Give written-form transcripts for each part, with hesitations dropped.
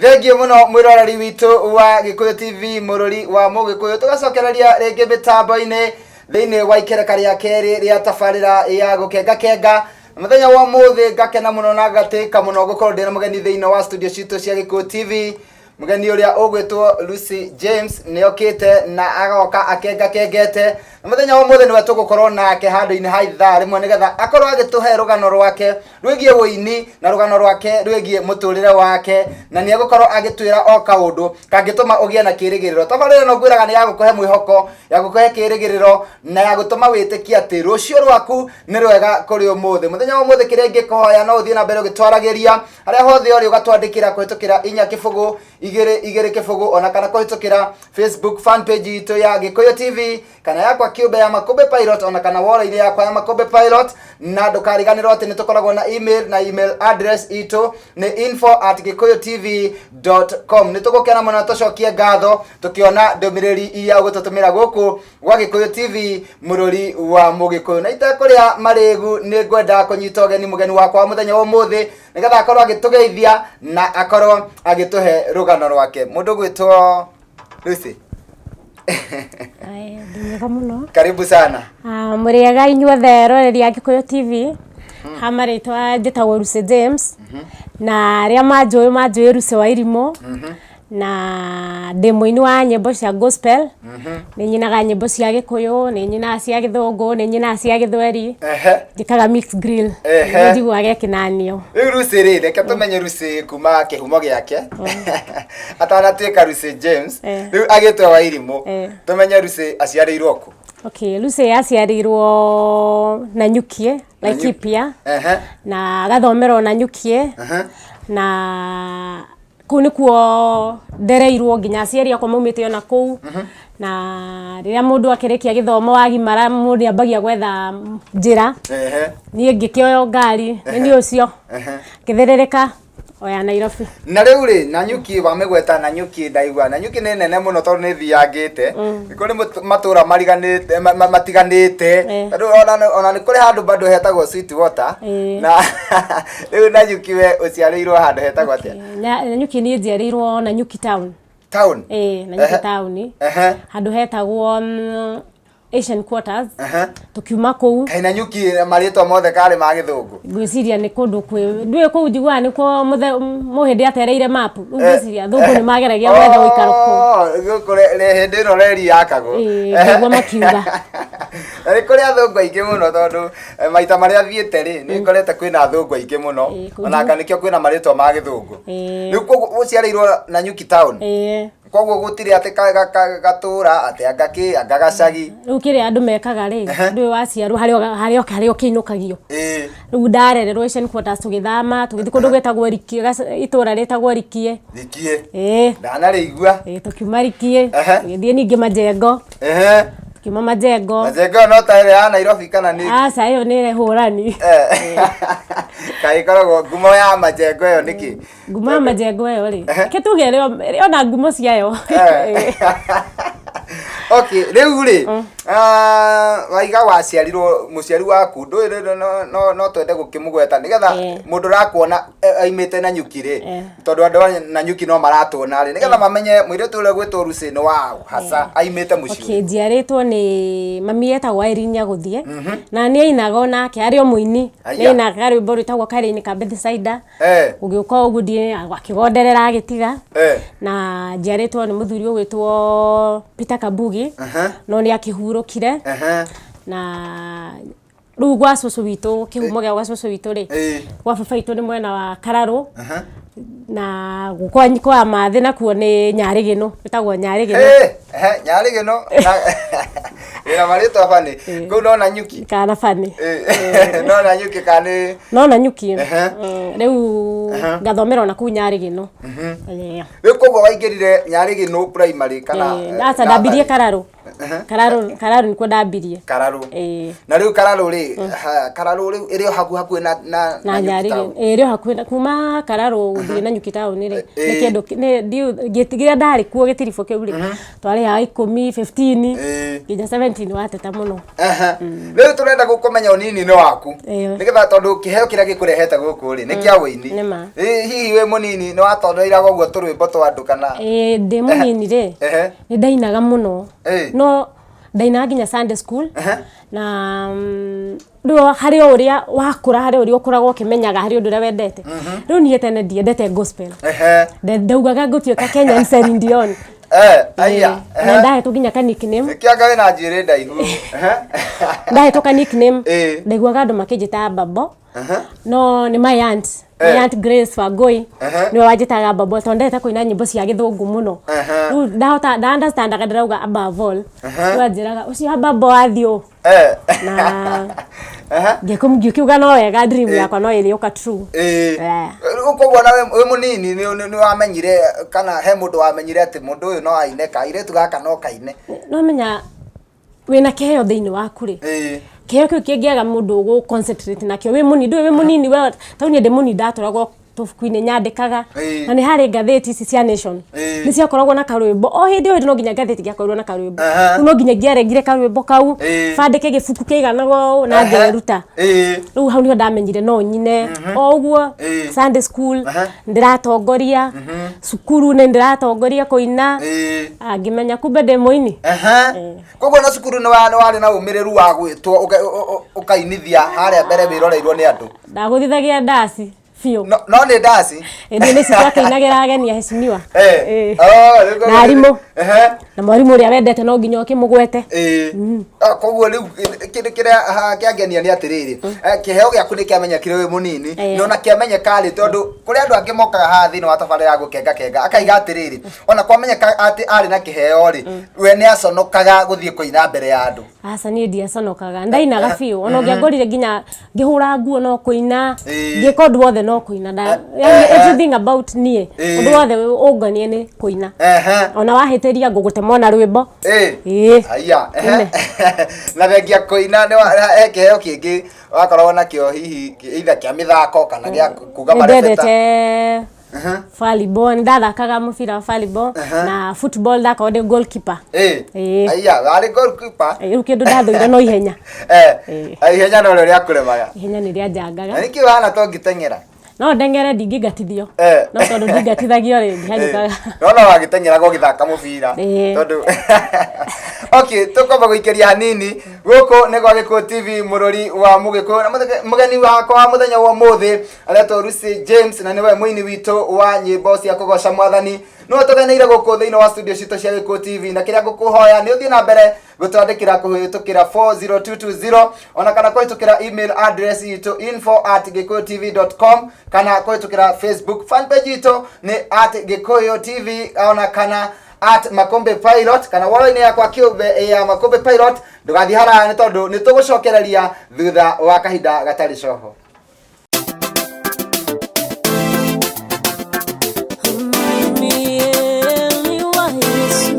Thengiũ mũno mwĩroreri witũ wa Gĩkũyũ TV, mũrũri wa Mũgĩkũyũ. Tũgacokereria rĩngĩ mĩtambo-inĩ thĩinĩ wa ikereka rĩa kerĩ rĩa tabarĩra ya gũkenga kenga. Mũthenya wa ũmũthĩ ngakena mũno na ngatĩka mũno gũkorwo ndĩna mũgeni thĩinĩ wa studio citũ cia Gĩkũyũ TV. Mũgeni ũrĩa ũgwĩtwo Lucy James nĩ okĩte na agoka akengakengete. Na mũthenya wa ũmũthĩ nĩwe tũgũkorwo nake handũ-inĩ ha ithaa rĩmwe nĩgetha akorwo agĩtũhe rũgano rwake rwĩgiĩ ũini na rũgano rwake rwĩgiĩ mũtũrĩre wake, na nĩ egũkorwo agĩtwĩra o kaũndũ kangĩtũma ũgĩe na kĩrĩgĩrĩro. Tabarĩra ĩno ngwĩraga nĩ ya gũkũhe mwĩhoko, ya gũkũhe kĩrĩgĩrĩro na ya gũtũma wĩtĩkie atĩ rũciũ rwaku nĩ rwega kũrĩ ũmũthĩ. Mũthenya wa ũmũthĩ kĩrĩa ingĩkũhoya no ũthiĩ na mbere ũgĩtwaragĩria harĩa hothe ũrĩ, ũgatwandĩkĩra kũhĩtũkĩra 4 0 2 0 0 ona kana kũhĩtũkĩra Facebook fan page itũ ya Gĩkũyũ TV kana yakwa kĩũmbe ya Makũmbĩ Pilot, ona kana wall-inĩ yakwa ya Makũmbĩ Pilot. Na ndũkariganĩrwo atĩ nĩ tũkoragwo na email, na email address itũ nĩ info@gĩkũyũtv.com. Nĩ tũgũkena mũno tũcokie ngatho tũkĩona ndũmĩrĩri iria ũgũtũtũmĩra gũkũ gwa Gĩkũyũ TV, mũrũri wa Mũgĩkũyũ. Na itekũrĩa marĩgu, nĩ ngwenda kũnyita ũgeni mũgeni wakwa wa mũthenya wa ũmũthĩ nĩgetha akorwo agĩtũgeithia na akorwo agĩtũhe rũgano rwake. Mũndũ gwĩtwo Lucy. Aya, ndĩ mwega mũno. Karibu sana. Ah, mũrĩega inyuothe eroreri a Gĩkũyũ TV. Ha marĩtwa njĩtagwo Lucy James. Na arĩa manjũĩ manjũĩ Lucy wa Irimũ. Na ndĩ mũini wa nyĩmbo cia gospel. Nĩ nyinaga nyĩmbo cia Gĩkũyũ, nĩ nyinaga cia Gĩthũngũ, nĩ nyinaga cia Gĩthweri. Njĩkaga mix grill. Nĩ njiguaga ĩkĩnanio. Rĩu Lucy rĩ, reke tũmenye Lucy kuma kĩhumo gĩake atanatuĩka Lucy James. Rĩu agĩtwo wa Irimũ. Tũmenye Lucy aciarĩirwo kũ? Okay, Lucy aciarĩirwo Nanyukie, Laikipia. Na agathomera o Nanyukie. Na kũu nĩkuo ndereirwo nginya aciari akwa maumĩte ona kũu. Na rĩrĩa mũndũ akĩrĩkia gĩthomo wagimara, mũndũ nĩ ambagia gwetha njĩra. Niĩ ngĩkĩoya ngari nĩ niĩ ũcio ngĩthĩrĩrĩka oya Nairobi. Na rĩu rĩ, Nanyuki wamĩgweta, Nanyuki ndaigua Nanyuki nĩ nene mũno tondũ nĩ thiangĩte. Nĩ kũrĩ matũra mariganĩte matiganĩte, tondũ ona nĩ kũrĩ handũ bado hetagwo Sweet Water. Na rĩu Nanyuki we ũciarĩirwo handũ hetagwo atĩa? Nanyuki niĩ njiarĩirwo Nanyuki town. Town? Ĩĩ, Nanyuki town. Handũ hetagwo Asian Quarters. Tukiuma kũu. Kaĩ Nanyuki marĩtwa mothe karĩ ma Gĩthũngũ? Ngwĩciria nĩ kũndũ kwĩ ndũĩ kũu njiguaga nĩkuo mũhĩndĩ atereire map. Rĩu ngwĩciria athũngũ nĩ mageragia gwetha ũikaro kũu. Oh, gũkũ hĩndĩ ĩno reri yakagwo. Ĩĩ, ngaigua makiuga. Na nĩ kũrĩ athũngũ aingĩ mũno tondũ maita marĩa thiĩte rĩ, nĩ ngorete kwĩna athũngũ aingĩ mũno. Kũu Ona anga nĩkĩo kwĩna marĩtwa ma Gĩthũngũ. Rĩu koguo ũciarĩirwo Nanyuki town? Ĩĩ. Koguo gũtirĩ atĩ gatũra atĩ anga kĩ anga gacagi? Rĩu kĩrĩa andũ mekaga rĩ, ndũĩ waciarwo harĩa harĩa ũkĩinũkagio. Rĩu ndarererwo Asian Quarters, tũgĩthama tũgĩthiĩ kũndũ gwĩtagwo Rikie, itũra rĩtagwo Rikie. Rikie. Ĩĩ. Ndanarĩigua. Ĩĩ, tũkiuma Rikie tũgĩthiĩ ningĩ Majengo. Tũkiuma Majengo. Majengo ĩyo no ta ĩrĩa ya Nairobi kana nĩ? Aca, ĩyo nĩ hũrani. Kaĩ ĩkoragwo ngumo ya Majengo ĩyo nĩkĩ? Ngumo ya Majengo ĩyo rĩ, reke tuge ĩrĩ ona ngumo ciayo. Okay, rĩu rĩ, waiga waciarirwo mũciari waku ndũĩ rĩ, no twende gũkĩmũgweta nĩgetha mũndũ ũrakuona aimĩte Nanyuki rĩ, tondũ andũ a Nanyuki no maratuona rĩ, nĩgetha mamenye mũirĩtu ũrĩa ũgwĩtwo Lucy nĩ waũ hasa aimĩte mũciĩ. Okay, njiarĩtwo nĩ mami etagwo Irene Nyagũthiĩ, na nĩ ainaga onake, arĩ o mũini. Nĩ ainaga rwĩmbo rwĩtagwo Karĩinĩ ka Bethsaida. Gũgĩũka ũguo ndiĩ akĩgonderera agĩtiga. Na njiarĩtwo nĩ mũthuri ũgwĩtwo Peter Kabugi, no nĩ akĩhurũkire. Na rĩu gwa cũcũ witũ, kĩhumo gĩa gwa cũcũ witũ rĩ, gwa baba witũ nĩ mwena wa Kararũ, na kwa Mathĩ nakuo nĩ Nyarĩgĩnũ, ĩtagwo Nyarĩgĩnũ. Nyarĩgĩnũ wĩna marĩtwa bani kũu no Nanyuki? Kana bani. No Nanyuki kana nĩ? No Nanyuki. Rĩu ngathomera ona kũu Nyarĩgĩnũ. Rĩu koguo waingĩrire Nyarĩgĩnũ primary kana? Aca, ndambirie Kararũ. Kararũ, Kararũ nĩkuo ndambirie. Kararũ. Ĩĩ. Na rĩu Kararũ rĩ, Kararũ rĩu ĩrĩ o haku hakuhĩ na na na Nyuki Nyarĩ. Town? Ĩĩ, ĩrĩ o hakuhĩ kuma Kararũ gũthiĩ Nanyuki Town rĩ, nĩ kĩndũ ngĩtigĩra ndarĩ kuo gĩtiribũ kĩu rĩ, twarĩhaga ikũmi, 15 nginya 17 wateta mũno. Rĩu tũrenda gũkũmenya ũnini-inĩ waku, nĩgetha tondũ kĩheo kĩrĩa gĩkũrehete gũkũ rĩ nĩ kĩa ũini. Nĩ ma. Hihi wĩ mũnini nĩ watondoiraga ũguo tũrwĩmbo twa andũ kana? Ĩĩ, ndĩ mũnini rĩ, nĩ ndainaga mũno, no ndainaga nginya Sunday school, na rĩu harĩ o ũrĩa wakũra, harĩ ũrĩa ũkũraga ũkĩmenyaga harĩ ũndũ ũrĩa wendete. Rĩu niĩ tene ndiendete gospel. Ndaugaga ngũtuĩka Kenyan Celine Dion. Aya. Na ndahetwo nginya ka nickname. Kĩanga wĩna njuĩrĩ ndaihu. Ndahetwo ka nickname. Ndaiguaga andũ makĩnjĩta Babo. No nĩ my aunt, my aunt Grace Wangui, nĩwe wanjĩtaga Babo tondũ ndendete kũina nyĩmbo cia gĩthũngũ mũno. Rĩu ndahota nda understandaga ndĩrauga above all. Rĩu anjĩraga ũcio Babo wathiĩ. Na ngĩkiuga no wega, dream yakwa no ĩrĩũka true. Rĩu koguo na wĩ mũnini nĩ wamenyire kana he mũndũ wamenyire atĩ mũndũ ũyũ no aine, kairĩtu gaka no kaine? No menya wĩna kĩheo thĩinĩ waku rĩ, kĩheo kĩu kĩngĩaga mũndũ ũgũ concentrate nakĩo wĩ mũnini, ndũĩ wĩ mũnini we, tau niĩ ndĩ mũnini ndatũragwo tũbuku-inĩ nyandĩkaga, na nĩ harĩ ngathĩti ici cia Nation, nĩ ciakoragwo na karwĩmbo o hĩndĩ o hĩndĩ, no nginya ngathĩti gĩakorirwo na karwĩmbo. Rĩu no nginya ngĩarengire karwĩmbo kau, bandĩke gĩbuku kĩiganaga ũũ na ngeruta. Rĩu hau nĩho ndamenyire no nyine o ũguo. Sunday school ndĩratongoria, cukuru nĩ ndĩratongoria kũina, ngĩmenya kumbe ndĩ mũini. Koguo na cukuru nĩ warĩ na ũmĩrĩru wa gwĩtwo ũkainithia harĩa mbere wĩroreirwo nĩ andũ? Ndagũthithagia ndaci biũ. No nĩ ndaci? Ĩndĩ nĩ twakĩinagĩra ageni aheshimiwa. Oh, Na arimũ. Na mwarimũ ũrĩa wendete no nginya ũkĩmũgwete. Koguo rĩu kĩndũ kĩrĩa kĩangenia nĩ atĩrĩrĩ, kĩheo gĩaku nĩ kĩamenyekire wĩ mũnini, na ona kĩamenyeka rĩ, tondũ kũrĩ andũ angĩ mokaga haha thĩinĩ wa tabarĩra ya gũkenga kenga akaiga atĩrĩrĩ, ona kwamenyeka atĩ arĩ na kĩheo rĩ, we nĩ aconokaga gũthiĩ kũina mbere ya andũ. Aca, niĩ ndiaconokaga, ndainaga biũ, ona ũngĩangorire nginya ngĩhũra nguo no kũina, ngĩka ũndũ wothe no kũina, yani everything about niĩ, ũndũ wothe ũngoniĩ nĩ kũina. Ona wahĩtĩria ngũgũtema ona rwĩmbo. Ĩĩ. Haya. Na thengia kũina nĩ he kĩheo kĩngĩ wakoragwo nakĩo, hihi either kĩa mĩthako kana gĩa kuga marebeta? Nĩndendete volleyball, nĩndathakaga mũbira wa volleyball na football, ndakorwo ndĩ goalkeeper. Ĩĩ. Aya, warĩ goalkeeper. Rĩu kĩndũ ndathũire no ihenya. Ihenya no rĩo rĩakũremaga? Ihenya nĩ rĩanjangaga. Na nĩkĩ ũhana ta ũngĩteng'era? No ndeng'ere, ndingĩngatithio, no tondũ ndingatithagio rĩ, ndihanyũkaga. No no wagĩteng'eraga ũgĩthaka mũbira? Tondũ okay, tũkwamba gũikĩria hanini gũkũ nĩ gwa Gĩkũyũ TV, mũrori wa Mũgĩkũyũ, na mũgeni wakwa wa mũthenya wa ũmũthĩ aretwo Lucy James, na nĩwe mũini witũ wa nyĩmbo cia kũgoca mwathani, nĩwe tũgeneire gũkũ thĩinĩ wa studio citũ cia Gĩkũyũ TV. Na kĩrĩa ngũkũhoya nĩ ũthiĩ na mbere gũtwandĩkĩra kũhĩtũkĩra 40220, ona kana kũhĩtũkĩra email address itũ info@gĩkũyũtv.com, kana kũhĩtũkĩra Facebook fanpage itũ nĩ @GĩkũyũTV, ona kana @MakombePilot, kana wall-inĩ yakwa kĩũmbe ya Makombe Pilot. Ndũgathiĩ haraya nĩ tondũ nĩ tũgũcokereria thutha wa kahinda gatarĩ coho. Mimi wa Yesu.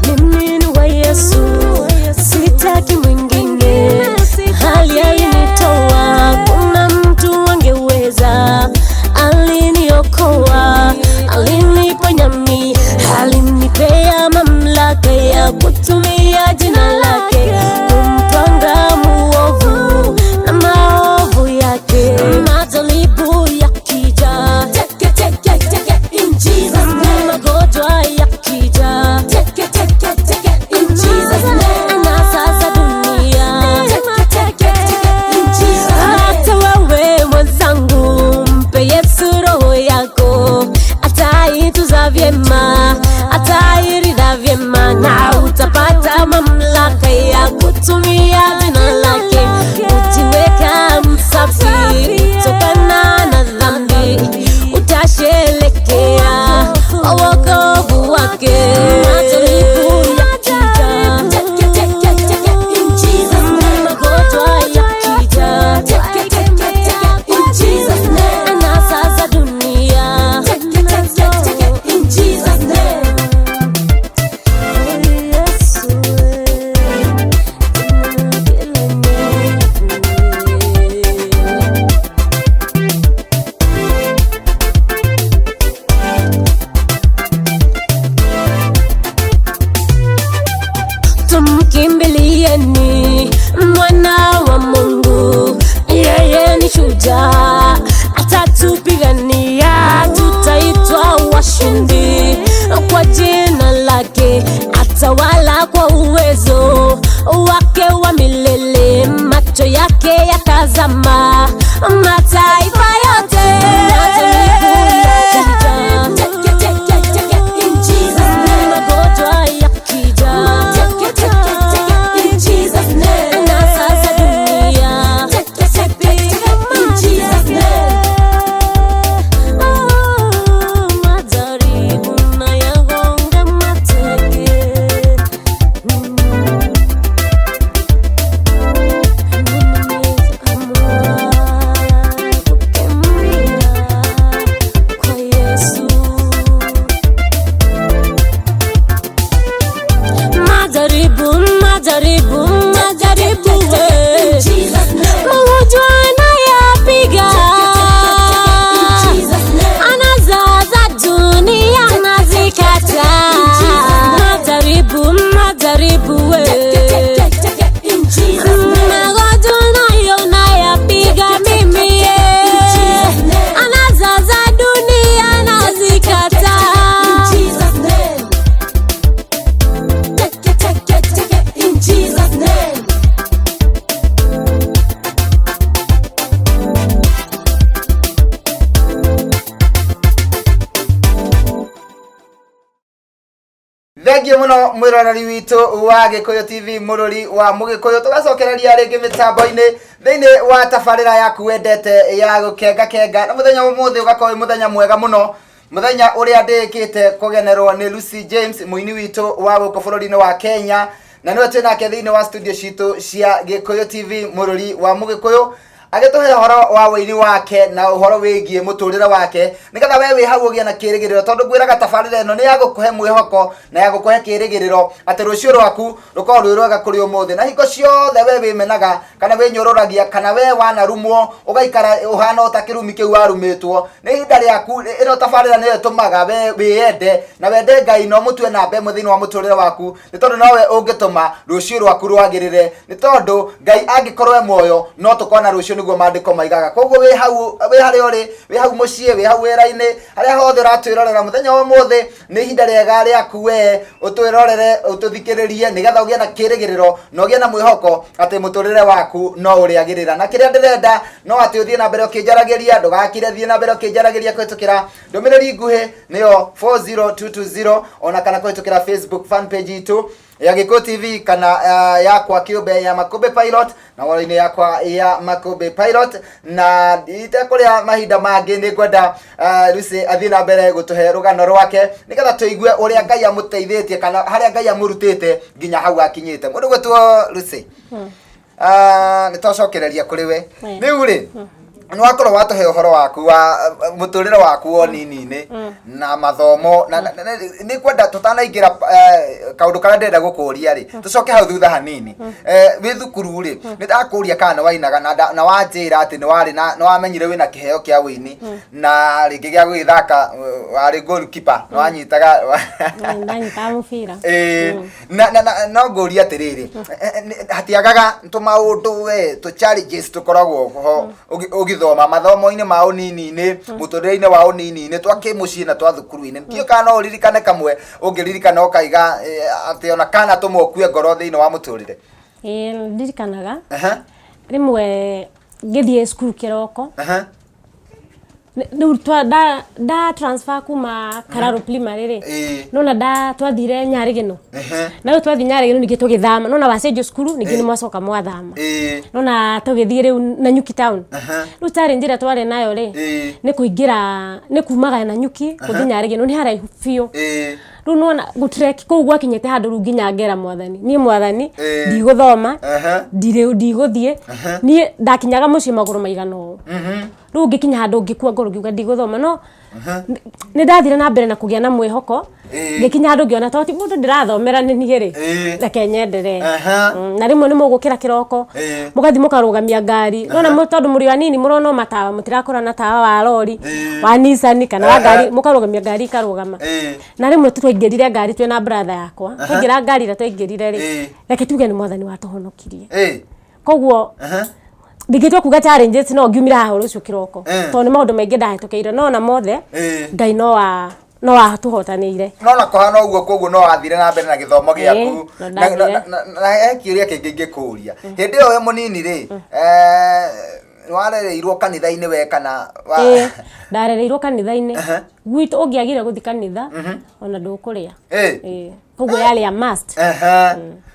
Mimi ni wa Yesu, sitaki mwingine. Hali alinitoa, kuna mtu angeweza. Aliniokoa, aliniponya mi, alinipea mamlaka ya kutumia jina lake kumtwanga muovu na maovu yake. Majaribu yakija, teke teke teke in Jesus name. Magonjwa yakija, teke teke teke in Jesus name. Anasa za dunia, teke teke teke in Jesus name. Hata wewe mwenzangu, mpe Yesu roho yako, ataituza vyema, atairidha vyema na utapata Mkimbilieni mwana wa Mungu, yeye ni shujaa, atatupigania, tutaitwa washindi kwa jina lake, atawala kwa uwezo wake wa milele, macho yake yatazama mataifa yote. Magonjwa yakija, na sasa dunia. Oh, majaribu na yagonga mateke. Kwa Yesu. Majaribu, majaribu, majaribu, we. Magonjwa anayapiga, anazaza dunia anazikata. Majaribu, majaribu, we. Magonjwa nayo nayapiga mimi, eh. Anazaza dunia anazikata. Thengiå må no mwä roreri witå wa Gä kå yå TV, må rå ri wa må gä kå yå, tå gacokereria rä ngä mä tambo-inä thä inä wa tabarä ra yaku wendete ya gå kenga kenga, na må thenya å må thä å gakorwo wä må thenya mwega må no, må thenya å rä a ndä kä te kågenerwo nä Lucy James, mũini witũ wa gũkũ bũrũri-inĩ wa Kenya, na nĩwe twĩ nake thĩinĩ wa studio citũ cia Gĩkũyũ TV, mũrũri wa Mũgĩkũyũ, agĩtũhe ũhoro wa wĩini wake na ũhoro wĩgiĩ mũtũrĩre wake, nĩgetha we wĩ hau ũgĩe na kĩrĩgĩrĩro, tondũ ngwĩraga tabarĩra ĩno nĩ ya gũkũhe mwĩhoko na ya gũkũhe kĩrĩgĩrĩro atĩ rũciũ rwaku rũkorwo rwĩ rwega kũrĩ ũmũthĩ. Na hingo ciothe we wĩmenaga kana wĩnyũrũragia kana we wanarumwo ũgaikara ũhana o ta kĩrumi kĩu warumĩtwo, nĩ ihinda rĩaku. Ĩno tabarĩra nĩyo ĩtũmaga we wĩyende na wende Ngai na ũmũtue namba ĩmwe thĩinĩ wa mũtũrĩre waku, nĩ tondũ nowe ũngĩtũma rũciũ rwaku rwagĩrĩre, nĩ tondũ Ngai angĩkorwo e muoyo no tũkona rũciũ, nĩguo maandĩko maigaga. Koguo wĩ hau, wĩ harĩa ũrĩ, wĩ hau mũciĩ, wĩ hau wĩra-inĩ, harĩa hothe ũratwĩrorera mũthenya wa ũmũthĩ, nĩ ihinda rĩega rĩaku we ũtwĩrorere, ũtũthikĩrĩrie, nĩgetha ũgĩe na kĩrĩgĩrĩro na ũgĩe na mwĩhoko atĩ mũtũrĩre waku no ũrĩagĩrĩra. Na kĩrĩa ndĩrenda no atĩ ũthiĩ na mbere ũkĩnjaragĩria, ndũgakire, thiĩ na mbere ũkĩnjaragĩria kũhĩtũkĩra ndũmĩrĩri nguhĩ nĩyo 40220, ona kana kũhĩtũkĩra Facebook fan page itũ ya Gĩkũyũ TV, kana yakwa kĩũmbe ya Makũmbĩ Pilot, na wall-inĩ yakwa ya Makũmbĩ Pilot. Na itekũrĩa mahinda mangĩ, nĩ ngwenda Lucy athiĩ na mbere gũtũhe rũgano rwake, nĩgetha tũigue ũrĩa Ngai amũteithĩtie kana harĩa Ngai amũrutĩte nginya hau akinyĩte. Mũndũ gwĩtwo Lucy, nĩ twacokereria kũrĩ we. Rĩu rĩ, nĩ wakorwo watũhe ũhoro waku wa mũtũrĩre waku wa ũnini-inĩ na mathomo, na nĩ kwenda tũtanaingĩra kaũndũ karĩa ndĩrenda gũkũria rĩ, tũcoke hau thutha hanini. Wĩ thukuru rĩ, nĩ ndakũria kana nĩ wainaga, na wanjĩra atĩ nĩ warĩ na nĩ wamenyire wĩna kĩheo kĩa wĩini na rĩngĩ gĩa gũgĩthaka, warĩ goalkeeper, nĩ wanyitaga. Ndanyitaga mũbira. Ĩĩ, na no ngũria atĩrĩrĩ, hatiagaga tũmaũndũ we tũ challenges tũkoragwo ho ũgĩthoma mathomo-inĩ ma ũnini-inĩ, mũtũrĩre-inĩ wa ũnini-inĩ, twa kĩmũciĩ na twa thukuru-inĩ? Ndiũĩ kana no ũririkane kamwe ũngĩririkana ũkaiga atĩ ona kana tũma ũkue ngoro thĩinĩ wa mũtũrĩre. Ĩĩ, ndirikanaga rĩmwe ngĩthiĩ cukuru kĩroko. Rĩu nda transfer kuma Kararo Primary rĩ, nona nda twathire Nyarĩgĩno, na rĩu twathiĩ Nyarĩgĩno ningĩ tũgĩthama, nona wacenjio cukuru ningĩ nĩ mwacoka mwathama, nona tũgĩthiĩ rĩu Nanyuki town. Rĩu challenge ĩrĩa twarĩ nayo rĩ, nĩ kũingĩra, nĩ kumaga Nanyuki gũthiĩ Nyarĩgĩno nĩ haraihu biũ. Rĩu nona gũtrek kũu gwakinyĩte handũ rĩu nginya ngera Mwathani, niĩ Mwathani, ndigũthoma, ndirĩ ndigũthiĩ. Niĩ ndakinyaga mũciĩ magũrũ maigana ũũ. Rĩu ngĩkinya handũ ngĩkua ngoro, ngiuga ndigũthoma, no Nĩ ndathire na mbere na kũgĩa na mwĩhoko. Ngĩkinya handũ ngĩona to ti mũndũ ndĩrathomera nĩ niĩ rĩ, reke nyenderee. Na rĩmwe nĩ mũgũkĩra kĩroko, mũgathiĩ mũkarũgamia ngari. Nĩwona tondũ mũrĩ o anini mũrona o matawa, mũtirakora na tawa wa rori, wa Nissan kana wa ngari, mũkarũgamia ngari ikarũgama. Na rĩmwe twaingĩrire ngari twĩna brother yakwa, twaingĩra ngari ĩrĩa twaingĩrire rĩ, reke tuge nĩ Mwathani watũhonokirie. Koguo ndingĩtua kuga challenges no ngiumire haha rũciũ kĩroko, tondũ nĩ maũndũ maingĩ ndahĩtũkĩire, no ona mothe Ngai no atũhotanĩire. No na kũhana ũguo, koguo no wathire na mbere na gĩthomo gĩaku. No ndathire. Na he kĩũria kĩngĩ ingĩkũria. Hĩndĩ ĩyo wĩ mũnini rĩ, nĩwarereirwo kanitha-inĩ we kana Ĩĩ, ndarereirwo kanitha-inĩ. Gwitũ ũngĩagire gũthiĩ kanitha ona ndũkũrĩa. Ĩĩ, koguo yarĩ a must.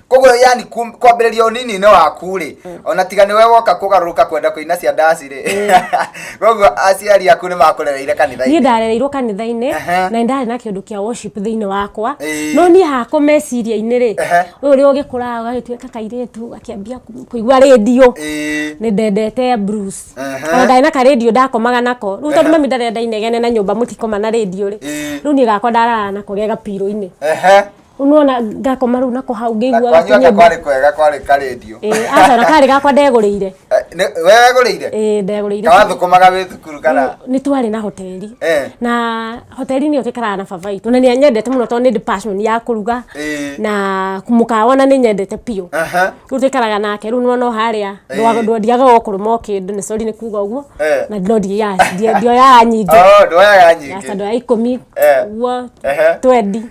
Koguo yani kwambĩrĩria ũnini-inĩ waku rĩ, ona tiga nĩwe woka kũgarũrũka kwenda kũina cia ndaci rĩ, koguo aciari aku nĩ makũrereire Niĩ kanitha-inĩ. Ndarereirwo kanitha-inĩ na nĩ ndarĩ na kĩndũ kĩa worship thĩinĩ wakwa. No niĩ hakwa meciria-inĩ rĩ, ũyũ ũrĩa ũgĩkũraga ũgagĩtuĩka kairĩtu, gakĩambia kũigua rĩndio, nĩ ndendete blues. Ona ndarĩ na karendio ndakomaga nako. Rĩu tondũ mami ndarenda inegene na nyũmba, mũtikoma na rĩndio rĩ, rĩu niĩ gakwa ndarara nako ge gapirũ-inĩ. Rĩu nĩwona ngakoma rĩu nako hau Na ngĩiguaga kwanyu anga tũnyĩmbo. Kwarĩ kwega, kwarĩ karendio? Ĩĩ, aca, na karĩ gakwa ndegũrĩire. We wegũrĩire? Ĩĩ, ndegũrĩire. Kawathũkũmaga wĩ thukuru kana? Nĩ twarĩ na hoteli. Na hoteli-inĩ ĩyo twaikaraga na baba witũ, na nĩ anyendete mũno tondũ nĩ ndĩ passion ya kũruga na mũkawa ona nĩ nyendete biũ. Rĩu twaikaraga nake, rĩu nĩwona o harĩa ndwendiaga o kũrũma o kĩndũ, nĩ sorry nĩ kuga ũguo. Na no ndioyaga nyingĩ. Oh, ndwoyaga nyingĩ. Aca, ndoya 10 ũguo, 20,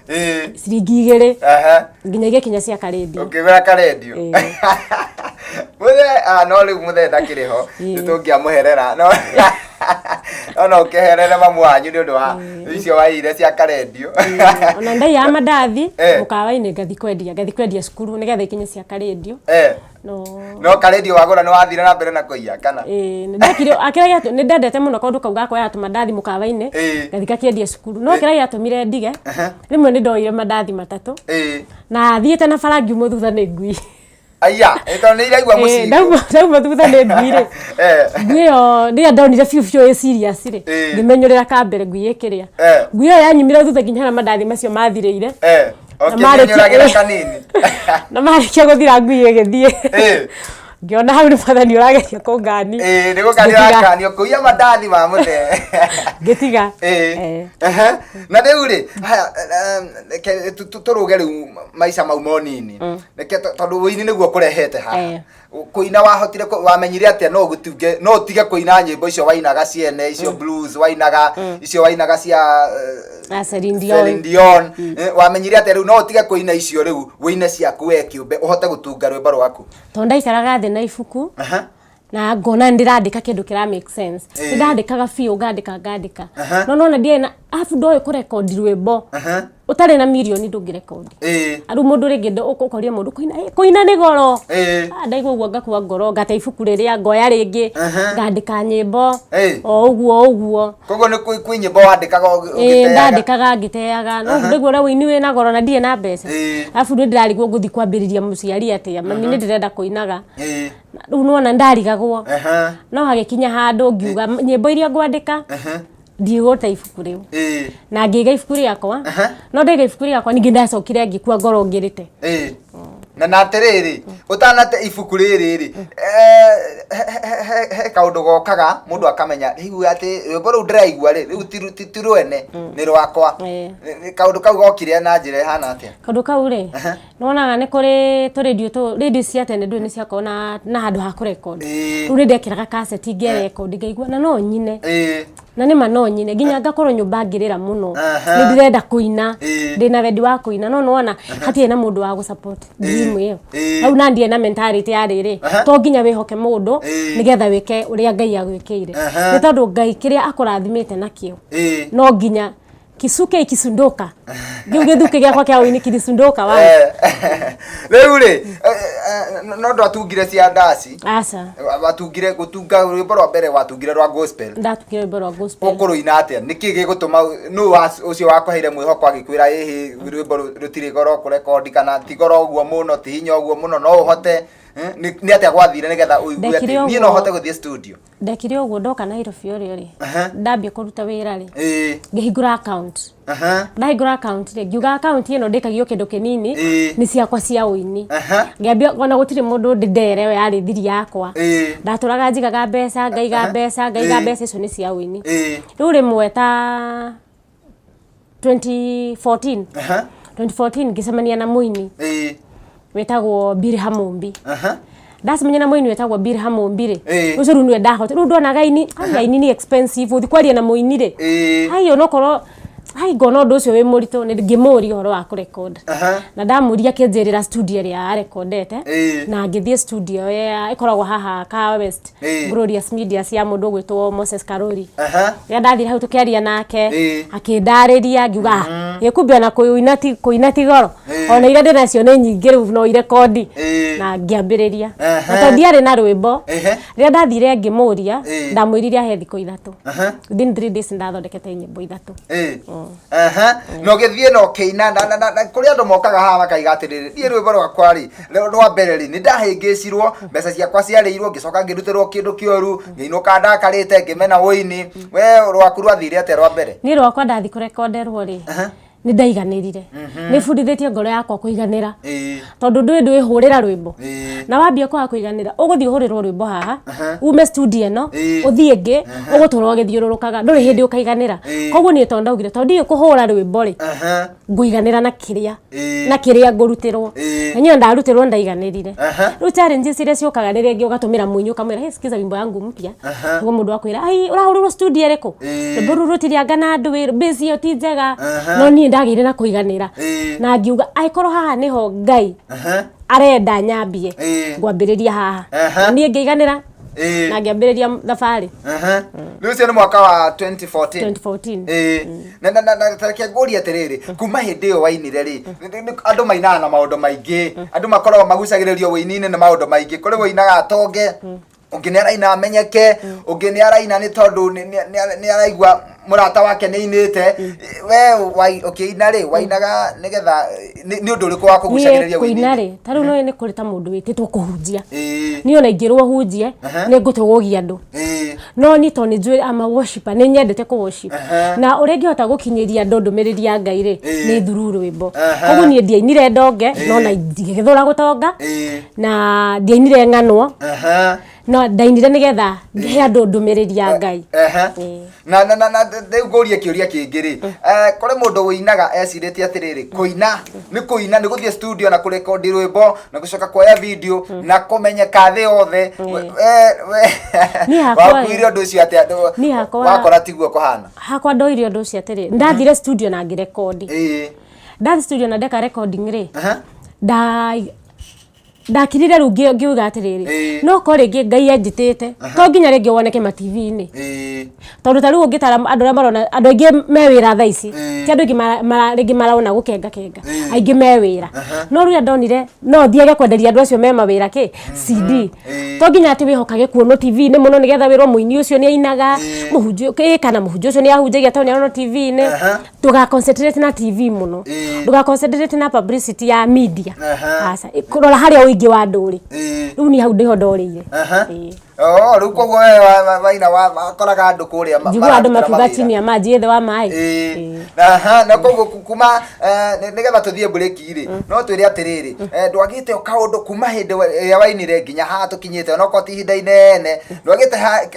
ciringi 2, nginya igĩkinya cia karendio. Ũkĩgũra karendio. Mũthee, ah, no rĩu mũthee ndakĩrĩ ho, nĩ tũngĩamũherera, no no ũkĩherere mamu wanyu nĩ ũndũ wa icio waiyire cia karendio. Ona ndaiyaga mandathi mũkawa-inĩ, ngathi kwendia cukuru nĩgetha ikinye cia karendio. No No karendio wagũra nĩ wathire na mbere na kũiya kana? Ĩĩ, nĩ ndekire kĩrĩa nĩ ndendete mũno kaũndũ kau ga kuoya tũmandathi mũkawa-inĩ, ngathi ngakĩendia cukuru. No kĩrĩa gĩatũmire ndige, rĩmwe nĩ ndoire mandathi matatũ na thiĩte na bara ngiumwo thutha nĩ ngui. Aya, tondũ nĩ iraigua mũcingo. Ndauma thutha nĩ ngui rĩ, ngui ĩyo rĩrĩa ndonire biũ biũ ĩ serious rĩ, ngĩmenyũrĩra kambere ngui ĩkĩrĩa. Ngui ĩyo yanyumire thutha nginya harĩa mandathi macio mathirĩire. Na Ũkĩmenyũragĩra kanini. Na marĩkia gũthira ngui ĩgĩthiĩ. Ngĩona hau nĩ Mwathani ũrageria kũngania. Ĩĩ, nĩ gũkania. Ngĩtiga. Ũrakanio kũiya mandathi ma mũthee. Ngĩtiga. Ehe. Na rĩu rĩ, haya, reke tũrũge rĩu maica mau monini. Reke tondũ ũini nĩguo kũrehete haha. Kũina wahotire wamenyire atĩa no ũgĩtunge no ũtige kũina nyĩmbo icio wainaga ciene icio blues wainaga, icio wainaga cia Ah, Celine Dion. Celine Dion. Wamenyire atĩa rĩu no ũtige kũina icio, rĩu wĩine ciaku we kĩũmbe, ũhote gũtunga rwĩmbo rwaku? Tondũ ndaikaraga thĩ na ibuku na ngona nĩ ndĩrandĩka kĩndũ kĩra make sense. Nĩ ndandĩkaga biũ, ngandĩka, ngandĩka, no nona ndiarĩ na arabu ndoĩ kũrekondi rwĩmbo ũtarĩ na mirioni ndũngĩrekondi. Rĩu mũndũ rĩngĩ ũkoria mũndũ kũina, kũina nĩ goro. Ah, ndaigua ũguo ngakua ngoro, ngate ibuku rĩrĩa, ngoya rĩngĩ, ngandĩka nyĩmbo o ũguo o ũguo. Koguo nĩ kwĩ nyĩmbo wandĩkaga Ĩĩ, ũgĩteaga? Ndandĩkaga ngĩteaga, no ndaigua ũrĩa ũini wĩna goro na ndirĩ na mbeca. Arabu nĩ ndĩrarigwo ngũthiĩ kwambĩrĩria mũciari atĩa, mami nĩ ndĩrenda kũinaga. Na rĩu nĩwona ndarigagwo. No hagĩkinya handũ ngiuga nyĩmbo iria ngwandĩka ndigũte ibuku rĩu, na ngĩiga ibuku rĩakwa. No ndaiga ibuku rĩakwa ningĩ ndacokire ngĩkua ngoro ngĩrĩte. Na atĩrĩrĩ, ũtanate ibuku rĩrĩ rĩ, he kaũndũ gokaga mũndũ akamenya rĩu atĩ rwĩmbo rũu ndĩraigua rĩ, rĩu ti rwene, nĩ rwakwa. Kaũndũ kau gokire na njĩra ĩhana atĩa? Kaũndũ kau rĩ, nĩwonaga nĩ kũrĩ tũrĩndio tũ rĩndio cia tene, ndũĩ nĩ ciakoragwo na handũ ha kũrekondi. Rĩu nĩ ndekĩraga kaseti ngerekondi ngaigua na no nyine. Na nĩma no nyine nginya ngakorwo nyũmba ngĩrĩra mũno, nĩ ndĩrenda kũina, ndĩna wendi wa kũina, no nĩwona hatirĩ na mũndũ wa gũ support dream ĩyo. Hau na ndirĩ na mentality ya rĩrĩ, to nginya wĩhoke mũndũ nĩgetha wĩke ũrĩa Ngai agwĩkĩire, nĩ tondũ Ngai kĩrĩa akũrathimĩte nakĩo no nginya kisuke ikisunduka. Kĩu gĩthukĩ gĩakwa kĩa ũini kilisunduka wa Rĩu rĩ, no ndwatungire cia ndaci? Aca. Watungire gũtunga rwĩmbo rwa mbere watungire rwa gospel? Ndatungire rwĩmbo rwa gospel. Ũkũrũina atĩa? Nĩkĩ gĩgũtũma nũ ũcio wakũheire mwĩhoko agĩkwĩra ĩhĩ rwĩmbo rũtirĩ goro kũrekondi kana ti goro ũguo mũno, ti hinya ũguo mũno, no ũhote? Nĩ atĩa gwathire nĩgetha ũigue Ndekire atĩ niĩ ũguo. no hote gũthiĩ studio? Ndekire ũguo, ndoka Nairobi ũrĩa rĩ, ndambia kũruta wĩra rĩ, ngĩhingũra account. Ndahingũra account rĩ, ngiuga account ĩno ndĩkagio kĩndũ kĩnini, nĩ ciakwa cia ũini. Ngĩambia, ona gũtirĩ mũndũ ndĩndere, ĩyo yarĩ thiri yakwa. Ndatũraga njigaga mbeca, ngaiga mbeca, ngaiga mbeca, icio nĩ cia ũini. Rĩu rĩmwe ta 2014, 2014 ngĩcemania na mũini wĩtagwo Bilha Mumbi. Ndacemania na mũini wĩtagwo Bilha Mumbi rĩ, ũcio rĩu nĩwe ndahota. Rĩu ndonaga aini, ai, aini nĩ expensive, ũthiĩ kwaria na mũini rĩ, ai, onokorwo ai ngona ũndũ ũcio wĩ mũritũ. Nĩ ngĩmũria ũhoro wa kũrecord, na ndamũria akĩnjĩrĩra studio ĩrĩa arekondete, na ngĩthiĩ studio ĩrĩa ĩkoragwo haha Kahawa West, Glorious Media, cia mũndũ ũgwĩtwo Moses Karori. Rĩrĩa ndathire hau tũkĩaria nake, akĩndarĩria, ngiuga, "Ah, ĩ kumbe ona kũina ti goro, ona iria ndĩnacio nĩ nyingĩ, rĩu no irekondi." Na ngĩambĩrĩria, na tondũ ndiarĩ na rwĩmbo, rĩrĩa ndathire ngĩmũria, ndamwĩrire ahe thikũ 3. Within 3 days ndathondekete nyĩmbo 3. Aha. Na ũgĩthiĩ na ũkĩina na kũrĩ andũ mokaga haha makaiga atĩrĩrĩ, niĩ rwĩmbo rwakwa rĩ, rwa mbere rĩ, nĩ ndahĩngĩcirwo, mbeca ciakwa ciarĩirwo, ngĩcoka ngĩrutĩrwo kĩndũ kĩoru, ngĩinũka ndakarĩte, ngĩmena ũini. We rwaku rwathire atĩa rwa mbere? Niĩ rwakwa ndathi kũrekonderwo rĩ, nĩ ndaiganĩrire. Nĩ bundithĩtie ngoro yakwa kũiganĩra, tondũ ndũĩ ndwĩhũrĩra rwĩmbo, na wambia kwaga kũiganĩra, ũgũthiĩ ũhũrĩrwo rwĩmbo haha, ume studio ĩno, ũthiĩ ĩngĩ, ũgũtũra ũgĩthiũrũrũkaga, ndũrĩ hĩndĩ ũkaiganĩra. Koguo niĩ tondũ ndaugire tondũ ndiũĩ kũhũra rwĩmbo rĩ, ngũiganĩra na kĩrĩa na kĩrĩa ngũrutĩrwo. Na niĩ ndarutĩrwo ndaiganĩrire. Rĩu challenges iria ciũkaga nĩ rĩngĩ ũgatũmĩra mũini, ũkamwĩra, "Hey, sikiza wimbo yangu mpya." Nĩguo mũndũ akwĩra, "Ai, ũrahũrĩrwo studio ĩrĩkũ? Rwĩmbo rũu rũtirianga na andũ wĩra, bass ĩyo ti njega." No niĩ ndagĩire na kũiganĩra, na ngiuga angĩkorwo haha nĩho Ngai arenda nyambie, ngwambĩrĩria haha. Na niĩ ngĩiganĩra na ngĩambĩrĩria thabarĩ. Rĩu ũcio nĩ mwaka wa 2014? 2014. Na ta reke ngũrie atĩrĩrĩ, kuma hĩndĩ ĩyo wainire rĩ, andũ mainaga na maũndũ maingĩ, andũ makoragwo magucagĩrĩrio wũini-inĩ nĩ maũndũ maingĩ. Kũrĩ wũinaga atonge, ũngĩ nĩ araina amenyeke, ũngĩ nĩ araina nĩ tondũ nĩ araigua mũrata wake nĩ ainĩte. We ũkĩina rĩ, wainaga nĩgetha nĩ ũndũ ũrĩkũ wa niĩ kũgucagĩrĩria kũina wũini-inĩ? Rĩ, ta rĩu no nĩ kũrĩ ta mũndũ wĩtĩtwo kũhunjia, niĩ ona ingĩrwo hunjie, nĩ ngũtũgũgia andũ. No niĩ tondũ nĩ njũĩ ama worshiper, nĩ nyendete kũ worship, na ũrĩa ingĩhota gũkinyĩria andũ ndũmĩrĩri ya Ngai rĩ, nĩ through rwĩmbo. Koguo niĩ ndiainire ndonge, no na ngĩgĩthũra gũtonga, na ndiainire ng'anwo, no ndainire nĩgetha he andũ ndũmĩrĩri ya Ngai. Na rĩu ngũrie kĩũria kĩngĩ rĩ, kũrĩ mũndũ wĩinaga ecirĩtie atĩrĩrĩ, kũina nĩ kũina, nĩ gũthiĩ studio na kũrekondi rwĩmbo na gũcoka kuoya video na kũmenyeka thĩ yothe. Niĩ hakwa Wakuire ũndũ ũcio atĩa? Niĩ hakwa- Wakora tiguo kũhana? Hakwa ndoire ũndũ ũcio atĩrĩ, ndathire studio na ngĩrekondi. Ndathi studio na ndeka recording rĩ, ndakirire rĩu ngiuga atĩrĩrĩ, no ko rĩngĩ Ngai anjĩtĩte, to nginya rĩngĩ woneke ma TV-inĩ, tondũ ta rĩu ũngĩtara andũ arĩa marona, andũ aingĩ me wĩra thaa ici, ti andũ aingĩ rĩngĩ marona gũkenga kenga, aingĩ me wĩra. No rĩrĩa ndonire no thiage kwenderia andũ acio me mawĩra kĩ CD, to nginya atĩ wĩhokage kuonwo TV-inĩ mũno nĩgetha wĩrwo mũini ũcio nĩ ainaga, mũhunjia kana mũhunjia ũcio nĩ ahunjagia tondũ nĩ aronwo TV-inĩ. Ndũga concentrate na TV mũno, ndũga concentrate na publicity ya media. Aca, kũrora harĩa ũingĩ wa andũ rĩ, rĩu niĩ hau ndĩho ndorĩire. Oh, rĩu koguo we waina wakoraga andũ kũrĩa Njiguaga andũ mararutĩra makiuga mawĩra. chini ya maji, thĩ wa maĩ. Aha, na koguo kuma nĩgetha tũthiĩ break rĩ, no twĩre atĩrĩrĩ, ndwagĩte o kaũndũ kuma hĩndĩ ĩrĩa wainire nginya haha tũkinyĩte, onokorwo ti ihinda inene, ndwagĩte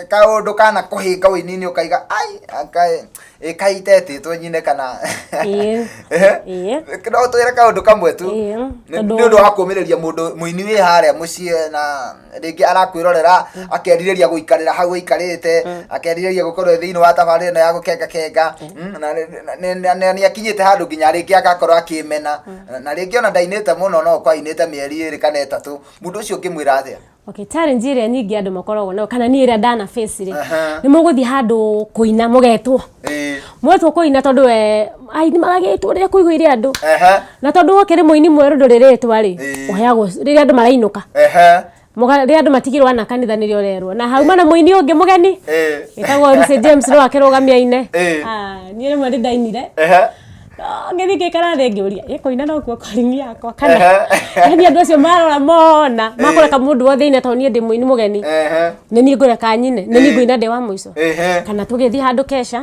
kaũndũ kana kũhĩnga ũini-inĩ ũkaiga ai ĩkai itetĩtwo nyine kana? Ĩĩ. Ĩĩ. No twĩre kaũndũ kamwe tu. Ĩĩ, Nĩ tondũ ũndũ wa kũmĩrĩria mũndũ mũini wĩ harĩa mũciĩ na rĩngĩ arakwĩrorera, akerirĩria gũikarĩra hau aikarĩte, akerirĩria gũkorwo thĩinĩ wa tabarĩra ĩno ya gũkenga kenga, na nĩ akinyĩte handũ nginya rĩngĩ agakorwo akĩmena, na rĩngĩ ona ndainĩte mũno, no kwa ainĩte mĩeri 2 kana 3, mũndũ ũcio ũngĩmwĩra atĩa? Okay, challenge ĩrĩa nyingĩ andũ makoragwo nayo, kana niĩ ĩrĩa ndana face rĩ, Aha. nĩ mũgũthiĩ handũ kũina, mũgetwo, mwetwo kũina, tondũ we aini magagĩtwo rĩrĩa kũihũire andũ, na tondũ wokĩrĩ mũini mwerũ, ndũrĩ rĩtwa rĩ, ũheagwo rĩrĩa andũ marainũka. Rĩrĩa andũ matigirwo ana kanitha, nĩrĩo ũrerwo na hauma na mũini ũngĩ mũgeni wĩtagwo Lucy James, no akĩrũgamia aine. Ah, niĩ rĩmwe nĩ ndainire. Ngĩthiĩ ngĩikara thĩ ngĩũria, ĩ kũina nokuo calling yakwa kana yani andũ acio marora mona makũreka mũndũ wothe aine tondũ niĩ ndĩ mũini mũgeni, nĩ niĩ ngũreka nyine, nĩ niĩ ngũina ndĩ wa mũico. Kana tũgĩthiĩ handũ kesha,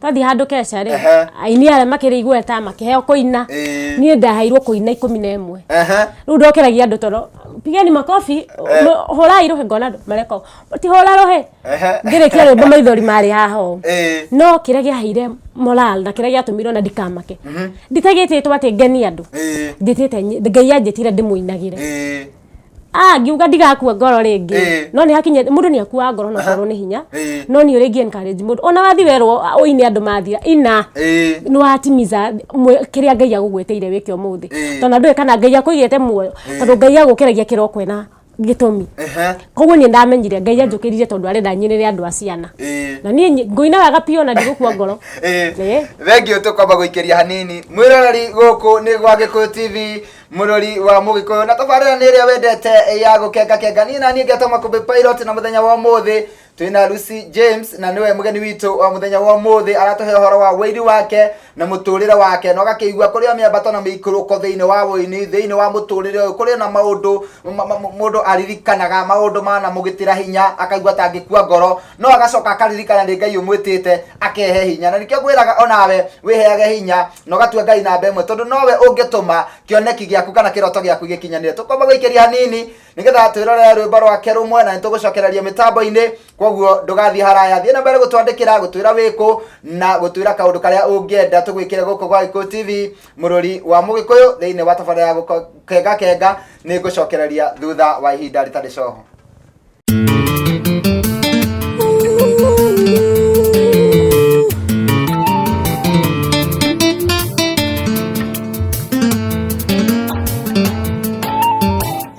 twathiĩ handũ kesha rĩ, aini arĩa makĩrĩ igweta makĩheo kũina, niĩ ndaheirwo kũina 11. Rĩu ndokĩragia andũ toro, pigeni makobi, hũrai rũhĩ, ngona andũ mareka ũũ, ti hũra rũhĩ. Ngĩrĩkia rwĩmbo maithori marĩ haha ũũ. No kĩrĩa kĩaheire moral na kĩrĩa gĩatũmire ona ndikamake, nditagĩtĩtwo atĩ ngenie andũ, njĩtĩte Ngai anjĩtire ndĩmũinagĩre. Ah, ngiuga ndigakua ngoro rĩngĩ. No nĩ hakinya mũndũ nĩ akuaga ngoro na korwo nĩ hinya. No niĩ ũrĩa ingĩ encourage mũndũ, ona wathi werwo ũine andũ mathira, ina. Nĩ watimiza kĩrĩa Ngai agũgwĩtĩire wĩke ũmũthĩ. Tondũ ndũĩ kana Ngai akũigĩte muoyo, tondũ Ngai agũkĩragia kĩroko ena gĩtũmi. Koguo niĩ ndamenyire Ngai anjũkĩririe tondũ arenda nyinĩre andũ a ciana. Na niĩ ngũina wega biũ na ndigũkua ngoro. Thengiũ, tũkwamba gũikĩria hanini mwĩroreri gũkũ nĩ gwa Gĩkũyũ TV, mũrori wa Mũgĩkũyũ, na tabarĩra nĩ ĩrĩa wendete ya gũkenga kenga. Niĩ na niĩ ngetwo Makũmbĩ Pilot, na mũthenya wa ũmũthĩ twĩna Lucy James na nĩwe mũgeni witũ wa mũthenya wa ũmũthĩ. Aratũhe ũhoro wa wĩini wake na mũtũrĩre wake, na ũgakĩigua kũrĩ o mĩambato na mĩikũrũko thĩinĩ wa wĩini, thĩinĩ wa mũtũrĩre ũyũ kũrĩ na maũndũ mũndũ aririkanaga, maũndũ manamũgitĩra hinya akaigua ta angĩkua ngoro, no agacoka akaririkana nĩ Ngai ũmwĩtĩte akehe hinya. Na nĩkĩo ngwĩraga onawe wĩheage hinya na ũgatua Ngai namba ĩmwe, tondũ nowe ũngĩtũma kĩoneki gĩaku kana kĩroto gĩaku gĩkinyanĩre. Tũkwamba gũikĩria hanini nĩgetha twĩrorere rwĩmbo rwake rũmwe na nĩtũgũcokereria mĩtambo-inĩ. Koguo ndũgathiĩ haraya, thiĩ na mbere gũtwandĩkĩra, gũtwĩra wĩkũ na gũtwĩra kaũndũ karĩa ũngĩenda tũgwĩkĩre gũkũ gwa Gĩkũyũ TV, mũrori wa Mũgĩkũyũ, thĩinĩ wa tabarĩra ya gũkenga kenga. Nĩ ngũcokereria thutha wa ihinda rĩtarĩ coho.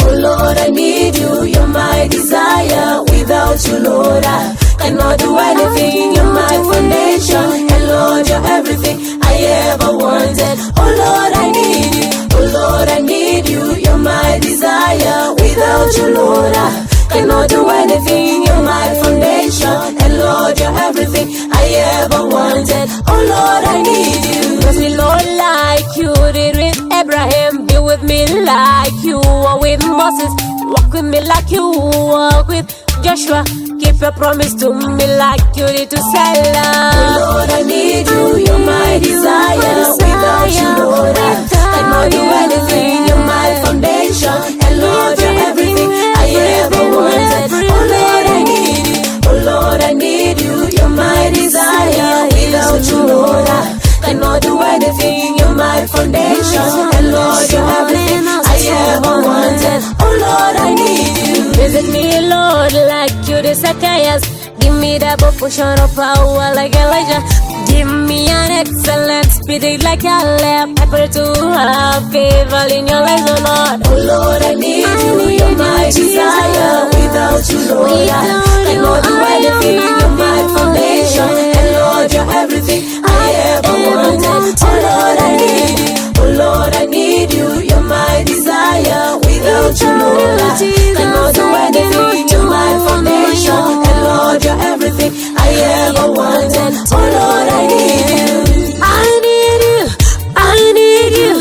Oh Lord, I need you, you're my desire. Without you, Lord, I cannot do anything. You're my foundation, and Lord, you're everything I ever wanted. Oh Lord, I need you. Oh Lord, I need you. You're my desire. Without you, Lord, I cannot do anything. You're my foundation, and Lord, you're everything I ever wanted. Oh Lord, I need you. Bless me, Lord, like you did with Abraham. Be with me like you were with Moses. Walk with me like you walk with Joshua. Keep your promise to me like you did to Sarah. Oh Lord, I need you. You're my desire. Without you, Lord, I cannot do anything. You're my foundation, and Lord, you're everything I ever wanted. Oh Lord, I need you. Oh Lord, I need you. You're my desire. Without you, Lord, I cannot do anything. You're my foundation, and Lord, you're everything I ever wanted. Oh Lord, I need you. Visit me, Lord, like you did Zacchaeus. Give me double portion of power like Elijah. Give me an excellent spirit like Caleb. I pray to have favor in your eyes, oh Lord. Oh Lord, I need you. You're my desire. Without you, Lord, I cannot do anything. You're my foundation, and Lord, you're everything I ever wanted. Oh Lord, I need you. Oh Lord, I need you. You're my desire. Without you, Lord, I cannot do anything. You're my foundation, and Lord, you're everything I ever wanted. Oh Lord, I need you. I need you. I need you.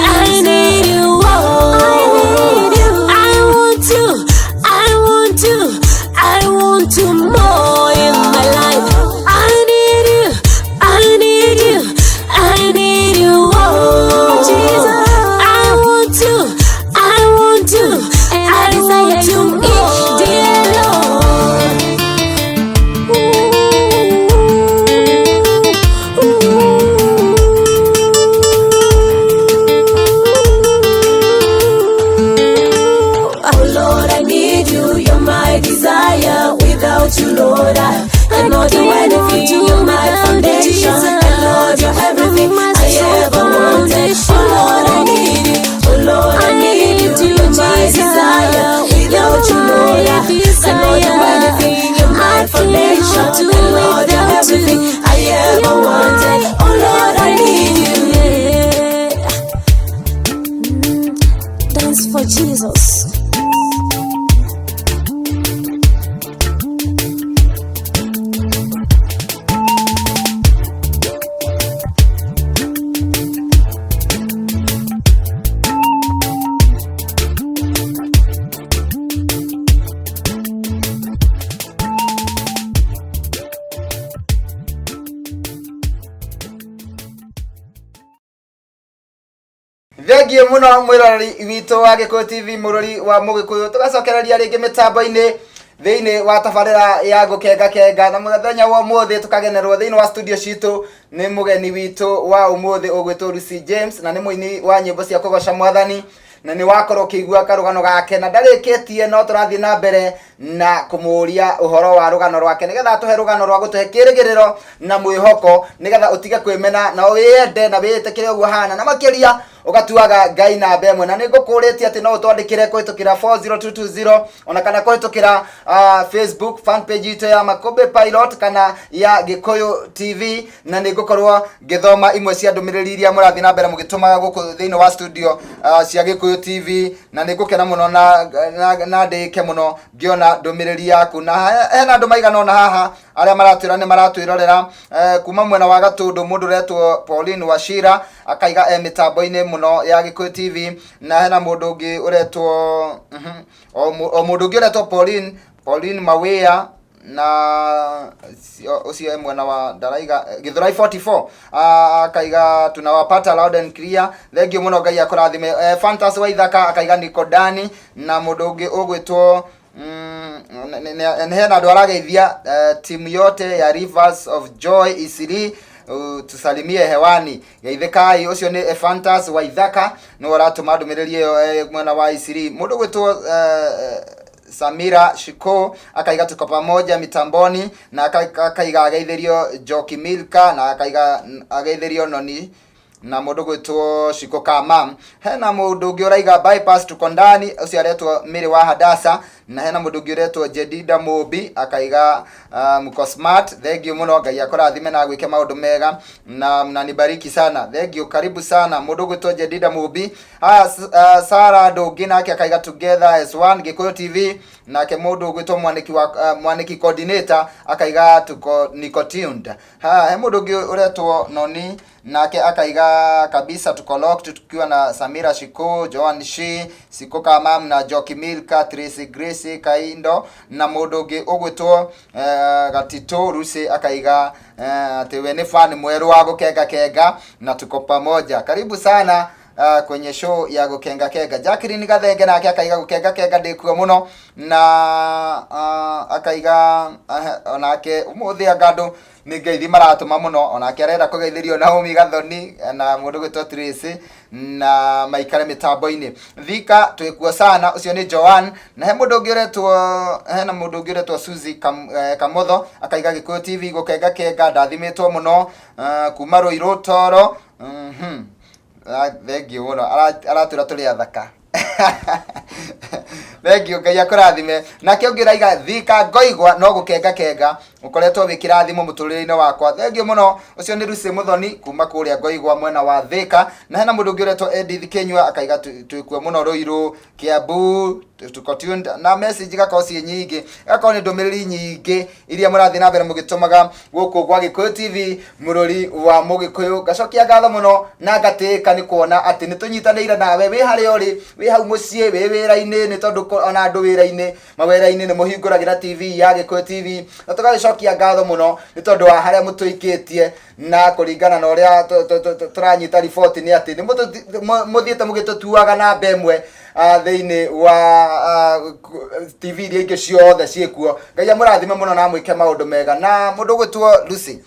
I need you. Oh, I need you. I want you. I want you. I want you more in my life. I need you. I need you. I need you. Oh, Jesus. I want you. I want you. I want you each day, Lord. Oh Lord, I need you. You're my desire. Without you, Lord, I cannot do anything. You're my foundation, and Lord, you're everything I ever wanted. Oh Lord, I need you. Oh Lord, I need you. You're my desire. Without you, Lord, I cannot do anything. You're my foundation, and Lord, you're everything I ever wanted. Oh Lord, I need you. Dance for Jesus. Thengiũ mũno mwĩroreri witũ wa Gĩkũyũ TV, mũrori wa Mũgĩkũyũ. Tũgacokereria rĩngĩ mĩtambo-inĩ thĩinĩ wa tabarĩra ya gũkenga kenga, na mũthenya wa ũmũthĩ tũkagenerwo thĩinĩ wa studio citũ nĩ mũgeni witũ wa ũmũthĩ ũgwĩtwo Lucy James, na nĩ mũini wa nyĩmbo cia kũgoca mwathani, na nĩ wakorwo ũkĩigua karũgano gake na ndarĩkĩtie, no tũrathiĩ na mbere na kũmũria ũhoro wa rũgano rwake nĩgetha atũhe rũgano rwa gũtũhe kĩrĩgĩrĩro na mwĩhoko, nĩgetha ũtige kwĩmena na wĩyende na wĩĩtĩkĩre ũguo hana, na makĩria ũgatuaga Ngai namba ĩmwe. Na nĩ ngũkũrĩtie atĩ no ũtwandĩkĩre kũhĩtũkĩra 40220 ona kana kũhĩtũkĩra Facebook fan page itũ ya Makũmbĩ Pilot kana ya Gĩkũyũ TV, na nĩ ngũkorwo ngĩthoma imwe cia ndũmĩrĩri iria mũrathiĩ na mbere mũgĩtũmaga gũkũ thĩinĩ wa studio cia Gĩkũyũ TV, na nĩ ngũkena mũno na ndĩke mũno ngĩona ndũmĩrĩri yaku. Na hena andũ maigana ũna haha arĩa maratwĩra nĩ maratwĩrorera kuma mwena wa Gatũndũ, mũndũ ũretwo Pauline Wachira akaiga e mĩtambo-inĩ mũno ya Gĩkũyũ TV, na hena mũndũ ũngĩ ũretwo o mũndũ ũngĩ ũretwo Pauline Mawĩa, na ũcio e mwena wa ndaraiga Githurai 44, akaiga tunawapata loud and clear. Thengiũ mũno, Ngai akũrathime. Fantas Waithaka akaiga niko ndani, na mũndũ ũngĩ ũgwĩtwo hena andũ arageithia, timu yote ya Rivers of Joy Isiri, tusalimie hewani, geithĩkai. Ũcio nĩ Ephantas Waithaka, nĩwe ũratũma ndũmĩrĩri ĩyo mwena wa Isiri. Mũndũ gwĩtwo Samira Shiko akaiga tuko pamoja mitamboni, na akaiga ageithĩrio Joki Milka, na akaiga ageithĩrio Noni na mũndũ gwĩtwo Shiko Kama. Hena mũndũ ũngĩ ũraiga bypass tuko ndani, ũcio aretwo Mary wa Hadasa, na hena mũndũ ũngĩ ũretwo Jedida Mũmbi akaiga mko smart. Thank you mũno, Ngai akũrathime na agwĩke maũndũ mega na mnanibariki sana. Thank you, karibu sana mũndũ ũgwĩtwo Jedida Mũmbi. Haya, Sara Ndũngĩ nake akaiga together as one Gĩkũyũ TV, nake mũndũ ũgwĩtwo Mwaniki wa Mwaniki coordinator akaiga tuko niko tuned. Ha, he mũndũ ũngĩ ũretwo Noni nake akaiga kabisa tuko locked tukiwa na Samira Shiko, Joan Shi, Siko Kamam na Joki Milka, Tracy Grace Kaindo, na mũndũ ũngĩ ũgwĩtwo Gatito Rusi akaiga atĩ we nĩ fan mwerũ wa gũkenga kenga na tuko pamoja. Karibu sana kwenye show ya gũkenga kenga. Jacqueline Gathenge nake akaiga gũkenga kenga ndĩkuo mũno, na akaiga onake ũmũthĩ anga andũ nĩ ngeithi maratũma mũno, onake arenda kũgeithĩrio Naomi Gathoni na mũndũ gwĩtwo Tracy na maikare mĩtambo-inĩ. Thika twĩkuo sana, ũcio nĩ Joan. Na he mũndũ ũngĩ ũretwo, hena mũndũ ũngĩ ũretwo Suzy Kamotho akaiga Gĩkũyũ TV gũkenga kenga ndathimĩtwo mũno kuma Ruiru Toro. Thank you mũno. Aratwĩra tũrĩ athaka. Thank you, Ngai akũrathime. Nake ũngĩ ũraiga thika ngoigwa no gũkenga kenga ũkoretwo wĩ kĩrathimo mũtũrĩre-inĩ wakwa. Thank you mũno, ũcio nĩ Lucy Mũthoni kuma kũrĩa Ngoigwa mwena wa Thika. Na hena mũndũ ũngĩ ũretwo Edith Kĩnyua akaiga twĩkuo mũno Ruiru Kiambu, tuko tuned, na message igakorwo ciĩ nyingĩ, igakorwo nĩ ndũmĩrĩri nyingĩ iria mũrathiĩ na mbere mũgĩtũmaga gũkũ gwa Gĩkũyũ TV, mũrori wa Mũgĩkũyũ. Ngacokia ngatho mũno na ngatĩĩka nĩ kuona atĩ nĩ tũnyitanĩire nawe wĩ harĩa ũrĩ, wĩ hau mũciĩ, wĩ wĩra-inĩ, nĩ tondũ ona andũ wĩra-inĩ mawĩra-inĩ nĩ mũhingũragĩra TV ya Gĩkũyũ TV, na tũgagĩcokia ngatho mũno nĩ tondũ wa harĩa mũtũikĩtie, na kũringana na ũrĩa tũranyita riboti nĩ atĩ nĩ mũthiĩte mũgĩtũtuaga namba ĩmwe thĩinĩ wa TV iria ingĩ ciothe ciĩkuo. Ngai amũrathime mũno na amwĩke maũndũ mega. Na mũndũ ũgwĩtwo Lucy,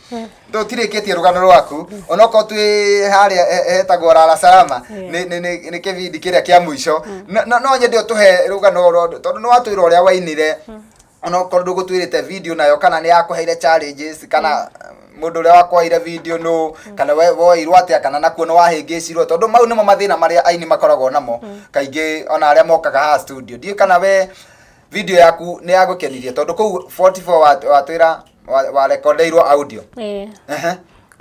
tũtirĩkĩtie rũgano rwaku onokorwo twĩ harĩa hetagwo Lala Salama, nĩ kĩbindi kĩrĩa kĩa mũico. No nyende ũtũhe rũgano tondũ nĩ watwĩra ũrĩa wainire, onokorwo ndũgũtwĩrĩte video nayo kana nĩ yakũheire challenges, kana mũndũ ũrĩa wakwoire video nũ, kana we woirwo atĩa, kana nakuo nĩ wahĩngĩcirwo, tondũ mau nĩmo mathĩna marĩa aini makoragwo namo kaingĩ, ona arĩa mokaga haha studio. Ndiũĩ kana we video yaku nĩ yagũkenirie, tondũ kũu 44 watwĩra warekondeirwo audio.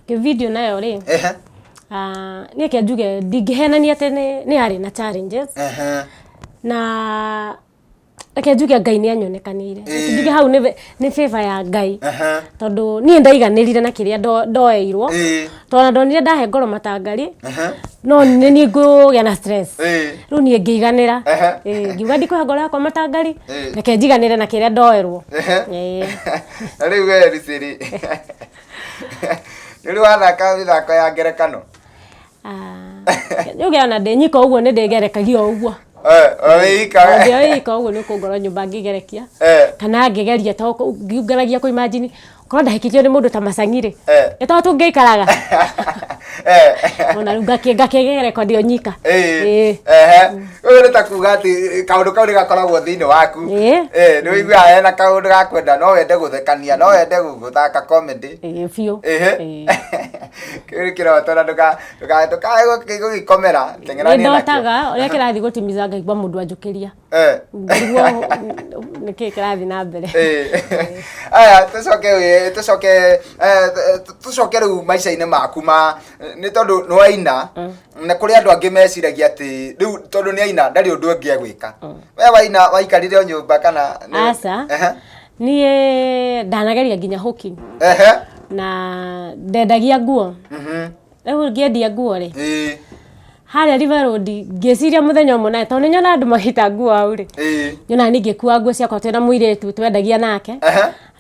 Video nayo rĩ, niĩ ke njuge ndingĩhenania atĩ nĩ yarĩ na challenges, na reke njuge Ngai nĩ anyonekanĩire. Reke njuge hau nĩ favor ya Ngai, tondũ niĩ ndaiganĩrire na kĩrĩa ndoeirwo, tondũ ona ndonire ndahe ngoro matangari no nĩ niĩ ngũgĩa na stress. Rĩu niĩ ngĩiganĩra. Ngiuga ndikũhe ngoro yakwa matangari, reke njiganĩre na kĩrĩa ndoerwo. Na rĩu we Lucy rĩ, nĩ ũrĩ wathaka mĩthako ya ngerekano? Ah, Njuge ona ndĩ nyika ũguo nĩ ndĩgerekagia o ũguo. Eh, o wĩika. Ndĩ wika ũguo nĩ ũkũngora nyũmba ngĩgerekia. Kana ngĩgeria to ngĩngeragia kũ imagine korwo ndahikĩtio nĩ mũndũ ta Macang'i rĩ. Nĩ to tũngĩikaraga. Ona rĩu ngakĩgerekwo ndĩ o nyika. Ĩĩ. Ehe. Ũyũ nĩ ta kuga atĩ kaũndũ kau nĩ gakoragwo thĩinĩ waku. Ĩĩ. Eh, nĩ ũiguaga hena kaũndũ ga kwenda no wende gũthekania, no wende gũthaka comedy. Ĩĩ biũ. Ehe. Ĩĩ. Kĩu nĩ kĩroto na ndũka ndũka ndũkae gũgĩkomera Nĩ teng'erania nakĩo. ndotaga ũrĩa kĩrathiĩ gũtimiza ngaigua mũndũ anjũkĩria. Ngarigwo nĩkĩ kĩrathiĩ na mbere. Aya tũcoke tũcoke tũcoke rĩu maica-inĩ maku ma nĩ tondũ nĩ waina na kũrĩ andũ angĩ meciragia atĩ rĩu tondũ nĩ aina ndarĩ ũndũ ũngĩ egwĩka. We waina waikarire o nyũmba kana nĩ- Aca. Ehe. Niĩ ndanageria nginya hooking. Ehe. Na ndendagia nguo. Rĩu ngĩendia nguo rĩ, harĩa River Road ngĩciria mũthenya ũmwe nawe tondũ nĩ nyonaga andũ magĩita nguo hau rĩ, nyonaga niĩ ngĩkua nguo ciakwa twĩna mũirĩtu twendagia nake,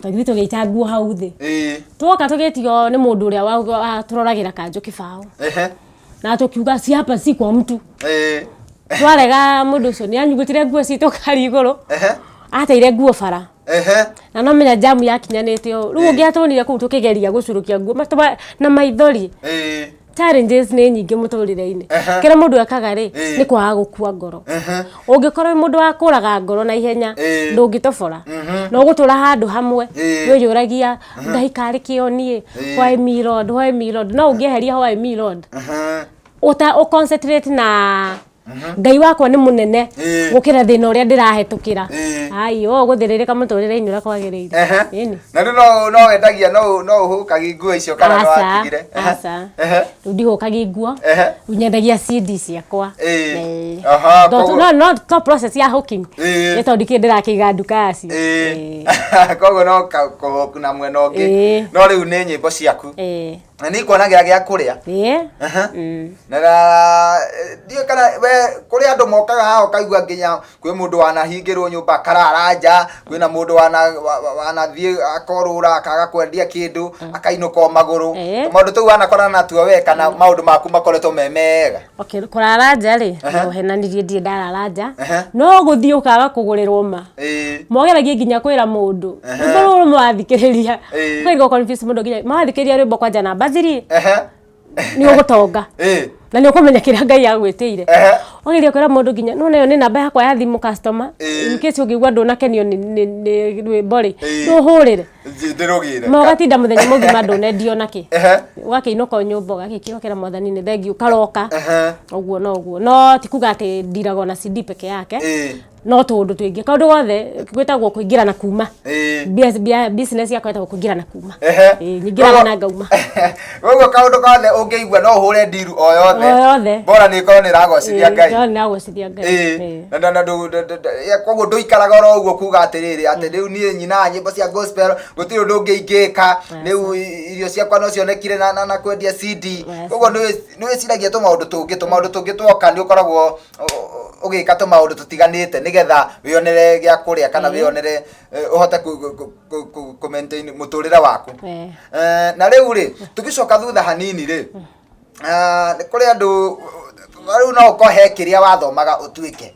tũgĩthiĩ tũgĩita nguo hau thĩ. Twoka tũgĩtio nĩ mũndũ ũrĩa watũroragĩra kanjũ kĩbaũ. Na tũkiuga si hapa si kwa mtu. Twarega mũndũ ũcio nĩ anyugutire nguo citũ kari igũrũ, ateire nguo bara. Na no menya jamu yakinyanĩte ũũ. Rĩu ũngĩatuonire kũu tũkĩgeria gũcurũkia nguo na maithori. Challenges nĩ nyingĩ mũtũrĩre-inĩ. Kĩrĩa mũndũ ekaga rĩ, nĩ kwaga gũkua ngoro. Ũngĩkorwo wĩ mũndũ wa kũraga ngoro na ihenya, ndũngĩtobora. Na ũgũtũra handũ hamwe, wĩyũragia Ngai karĩ kĩo niĩ, why me Lord, why me Lord. No ũngĩeheria why me Lord, ũta ũ concentrate na Ngai wakwa nĩ mũnene gũkĩra thĩna ũrĩa ndĩrahetũkĩra. Ai, we ũgũthĩrĩrĩka mũtũrĩre-inĩ ũrĩa kwagĩrĩire. Ĩni. Na rĩu no no wendagia no no ũhũkagia nguo icio kana no Aca, watigire? aca. Rĩu ndihũkagia nguo, rĩu nyendagia CD ciakwa. Ĩĩ. Aha, koguo- No, no, to process ya hooking. Nĩ tondũ ndikĩrĩ ndĩrakĩiga nduka yacio. Koguo no kũhũku na mwena ũngĩ. No rĩu nĩ nyĩmbo ciaku. Na nĩ ikuonagĩra gĩa kũrĩa. Na ndiũĩ kana we kũrĩ andũ mokaga haha ũkaigua nginya kwĩ mũndũ wanahingĩrwo nyũmba akarara nja, kwĩna mũndũ wanathiĩ akorũra akaga kwendia kĩndũ akainũka o magũrũ. Tũmaũndũ tũu wanakorana natuo we kana maũndũ maku makoretwo me mega? Okay, kũrara nja rĩ, nohenanirie ndirĩ ndarara nja, no gũthiĩ ũkaga kũgũrĩrwo ma. Mogeragia nginya kwĩra mũndũ, rwĩmbo rũrũ mwathikĩrĩria, ũkaigua confused mũndũ nginya mwathikĩrĩria rwĩmbo kwanja namba 3 nĩ ũgũtonga na nĩ ũkũmenya kĩrĩa Ngai agwĩtĩire. Wageria kwĩra mũndũ nginya nĩwona ĩyo nĩ namba yakwa ya thimũ customer, in case ũngĩigua ndũnakenio nĩ rwĩmbo rĩ, ndũhũrĩre. Ndĩrũgĩre. Ma ũgatinda mũthenya mũgima ndũnendio nakĩ. Ũgakĩinũka o nyũmba ũgagĩkĩhokera mwathani nĩ thengiũ ũkaroka. Ũguo no ũguo. No ti kuga atĩ ndiragwo na CD peke yake. No tũũndũ tũingĩ. Kaũndũ gothe gwĩtagwo kũingĩra na kuma. Business yakwa ĩtagwo kũingĩra na kuma. Ĩĩ, nyingĩraga na ngauma. Koguo kaũndũ gothe ũngĩigua no ũhũre ndiru o yothe. O yothe. Bora nĩ ĩkorwo nĩ ĩragocithia Ngai. Ĩĩ, nĩ ĩragocithia Ngai. Na na na koguo ndũikaraga oro ũguo kuga atĩrĩrĩ atĩ rĩu niĩ nyinaga nyĩmbo cia gospel gũtirĩ ũndũ ũngĩ ingĩka rĩu irio ciakwa no cionekire na, na, na kwendia CD. Koguo nĩ wĩciragia tũmaũndũ tũngĩ tũmaũndũ tũngĩ twoka nĩ ũkoragwo ũgĩka tũmaũndũ tũtiganĩte nĩgetha wĩonere gĩa kũrĩa kana wĩonere ũhote kũ maintain mũtũrĩre waku. Na rĩu rĩ tũgĩcoka thutha hanini rĩ, nĩ kũrĩ andũ rĩu no ũkorwo he kĩrĩa wathomaga ũtuĩke.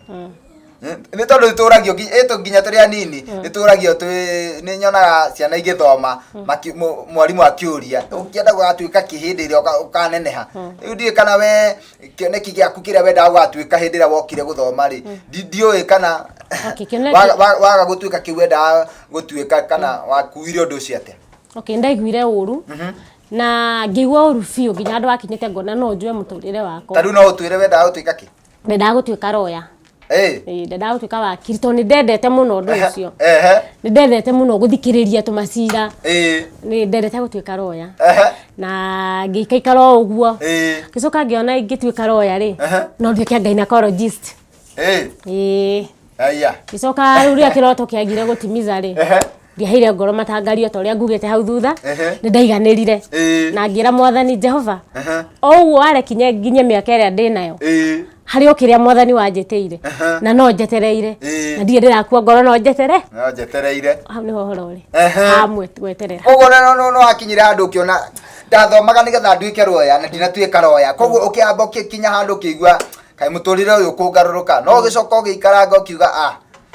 Nĩ tondũ nĩtũragio nginya tũrĩ anini nĩtũragio twĩ nĩ nyonaga ciana igĩthoma mwarimũ akĩũria ũngĩenda gũgatuĩka kĩ hĩndĩ ĩrĩa ũkaneneha. Rĩu ndiũĩ kana we kĩoneki gĩaku kĩrĩa wendaga gũgatuĩka hĩndĩ ĩrĩa wokire gũthoma rĩ, ndiũĩ kana Okay, kĩoneki- waga gũtuĩka kĩu wendaga gũtuĩka kana wakuire ũndũ ũcio atĩa? Okay, ndaiguire ũru na ngĩigua ũru biũ nginya handũ hakinyĩte ngona no njue mũtũrĩre wakwa. Ta rĩu no ũtwĩre wendaga gũtuĩka kĩ? Ndendaga gũtuĩka lawyer. Ndendaga gũtuĩka wakiri tondũ nĩ ndendete mũno ũndũ ũcio. Nĩ ndendete mũno gũthikĩrĩria tũmacira. Nĩ ndendete gũtuĩka lawyer. Na ngĩikaikara o ũguo. Ngĩcoka ngĩona ingĩtuĩka lawyer rĩ, no nduĩke gynecologist. Ĩĩ. Aya. Ngĩcoka rĩu rĩrĩa kĩroto kĩagire gũtimiza rĩ, ndiaheire ngoro matangario ta ũrĩa ngugĩte hau thutha, nĩ ndaiganĩrire. Na ngĩra mwathani Jehova, o ũguo warekinya nginye mĩaka ĩrĩa ndĩnayo, Harĩ o kĩrĩa mwathani wanjĩtĩire na no njetereire. Na ndirĩ ndĩrakua ngoro, no njetere. No njetereire. Hau nĩho ũhoro ũrĩ. Hamwe gweterera. Koguo no wakinyire handũ ũkĩona ndathomaga nĩgetha nduĩke roya na ndinatuĩka roya, koguo ũkĩamba ũkĩkinya handũ ũkĩigua kaĩ mũtũrĩre ũyũ ũkũngarũrũka, no ũgĩcoka ũgĩikaranga ũkiuga, ah,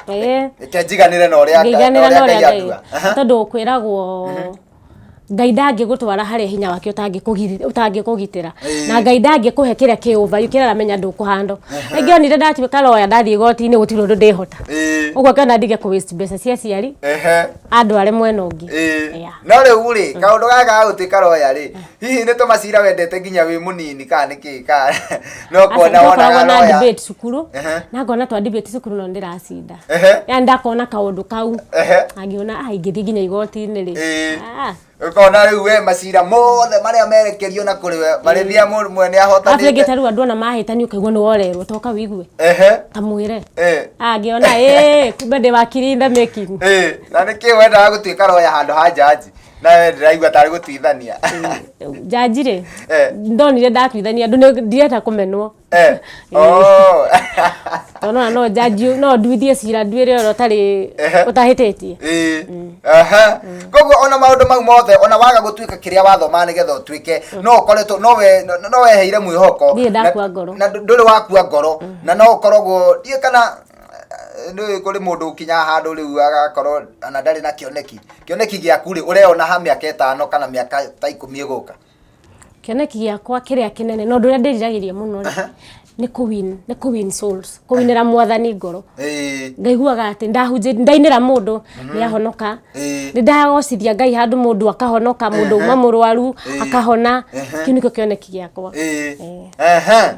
reke njiganĩre na ũrĩa ngĩiganĩra na ũrĩa ũrĩa Ngai Ngai andua. Tondũ kwĩragwo Ngai ndangĩgũtwara harĩa hinya wake ũtangĩkũgitĩra, na Ngai ndangĩkũhe kĩrĩa kĩ over you, kĩrĩa aramenya ndũkũhandwo. Rĩngĩ onire ndatuĩka lawyer, ndathiĩ igoti-inĩ gũtirĩ ũndũ ndĩhota. Ũguo akĩona ndige kũ waste mbeca cia aciari, andware mwena ũngĩ. Yeah. No rĩu rĩ, kaũndũ gaka ga gũtuĩka roya rĩ, hihi nĩ tũmacira wendete nginya wĩ mũnini kana nĩ kĩ, kana no kuona Aca, wonaga twakoragwo na roya? Debate cukuru, na ngona twa debate cukuru no ndĩracinda. Yani ndakona kaũndũ kau, angiona ah, ingĩthiĩ nginya igoti-inĩ rĩ. Ah. Ũkona rĩu we macira mothe marĩa merekerio na kũrĩ we marĩthia mwene Arabu rĩngĩ ahotanĩte. ta rĩu andũ ona mahĩtania ũkaigua nĩ worerwo toka wĩigue, ta mwĩre. Angĩona ĩ kumbe ndĩ wakiri in the making. Na nĩkĩ wendaga gũtuĩka roya handũ ha jaji, nawe ndĩraigua tarĩ gũtuithania? Jaji rĩ, ndonire ndatuithania andũ ndirenda kũmenwo. Oh. Tondũ ona no jaji no nduithie cira, nduĩre ũrĩa ũtarĩ ũtahĩtĩtie. Aha. Koguo ona maũndũ mau mothe, ona waga gũtuĩka kĩrĩa wathoma nĩgetha ũtuĩke, no ũkoretwo no we no weheire mwĩhoko. Ndirĩ ndakua ngoro. Na ndũrĩ wakua ngoro, na no ũkoragwo ndiĩ kana nĩ kũrĩ mũndũ ũkinyaga handũ rĩu agakorwo ona ndarĩ na kĩoneki. Kĩoneki gĩaku rĩ, ũreona ha mĩaka 5 kana mĩaka ta 10 ĩgũka? Kĩoneki gĩakwa kĩrĩa kĩnene na ũndũ ũrĩa ndĩriragĩria mũno rĩ, nĩ kũ win souls, kũwinĩra mwathani ngoro. Ngaiguaga atĩ ndahunjĩ ndainĩra mũndũ nĩ ahonoka, nĩ ndagocithia Ngai handũ mũndũ akahonoka, mũndũ uma mũrwaru akahona. Kĩu nĩkĩo kĩoneki gĩakwa. Ehe.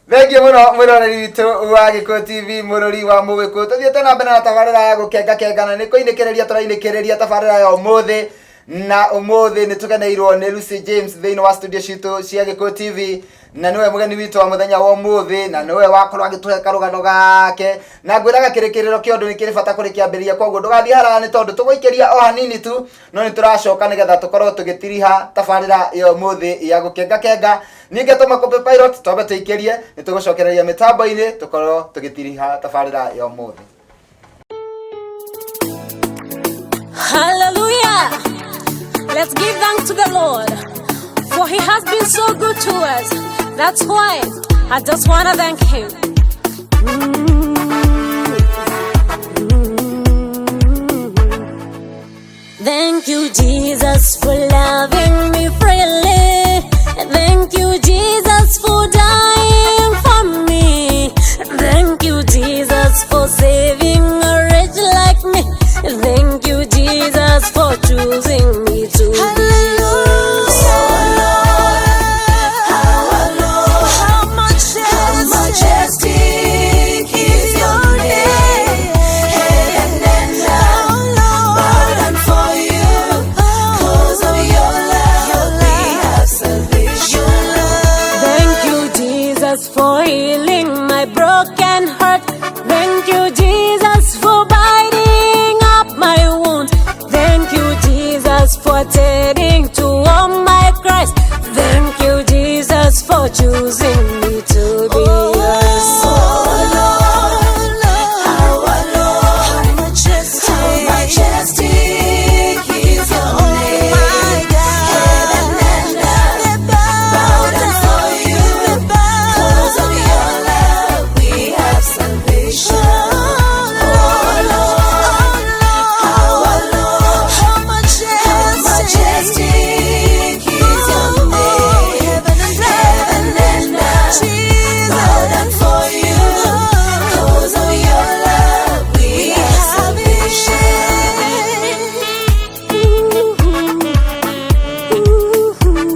Thengiũ mũno mwĩroreri witũ wa Gĩkũyũ TV, mũrori wa Mũgĩkũyũ. Tũthiĩte na mbere na tabarĩra ya gũkenga kenga, na nĩ kũinĩkĩrĩria tũrainĩkĩrĩria tabarĩra ya ũmũthĩ, na ũmũthĩ nĩ tũgeneirwo nĩ Lucy James thĩinĩ wa studio citũ cia Gĩkũyũ TV, na nĩwe mũgeni witũ wa mũthenya wa ũmũthĩ, na nĩwe wakorwo agĩtũhe karũgano gake, na ngwĩraga kĩrĩkĩrĩro kĩa ũndũ nĩ kĩrĩ bata kũrĩ kĩambĩrĩria, koguo ndũgathiĩ haraya nĩ tondũ tũgũikĩria o hanini tu, no nĩ tũracoka nĩgetha tũkorwo tũgĩtiriha tabarĩra ya ũmũthĩ ya gũkenga kenga. Niĩ ngetwo Makũmbĩ Pilot, twambe tũikĩrie, nĩ tũgũcokereria mĩtambo-inĩ tũkorwo tũgĩtiriha tabarĩra ya ũmũthĩ. Hallelujah. Let's give thanks to the Lord, for he has been so good to us. That's why I just want to thank him. Thank you, Jesus, for loving me freely. Thank you, Jesus, for dying for me. Thank you, Jesus, for saving a wretch like me. Thank you, Jesus, for choosing me to be yours. How majestic is your name. Heaven and earth bow down for you. 'Cause of your love, we have salvation. Thank you, Jesus, for healing my broken heart. Thank you, Jesus, for binding up my wounds. Thank you, Jesus, for tending to all my cries. Thank you, Jesus, for choosing me to be yours. Oh Lord, our Lord, how majestic is your name. Heaven and earth bow down for you. 'Cause of your love, we have salvation. Oh Lord, our Lord, how majestic is your name. Heaven and earth bow down for you. 'Cause of your love, we have salvation. Ooh, ooh, ooh, ooh.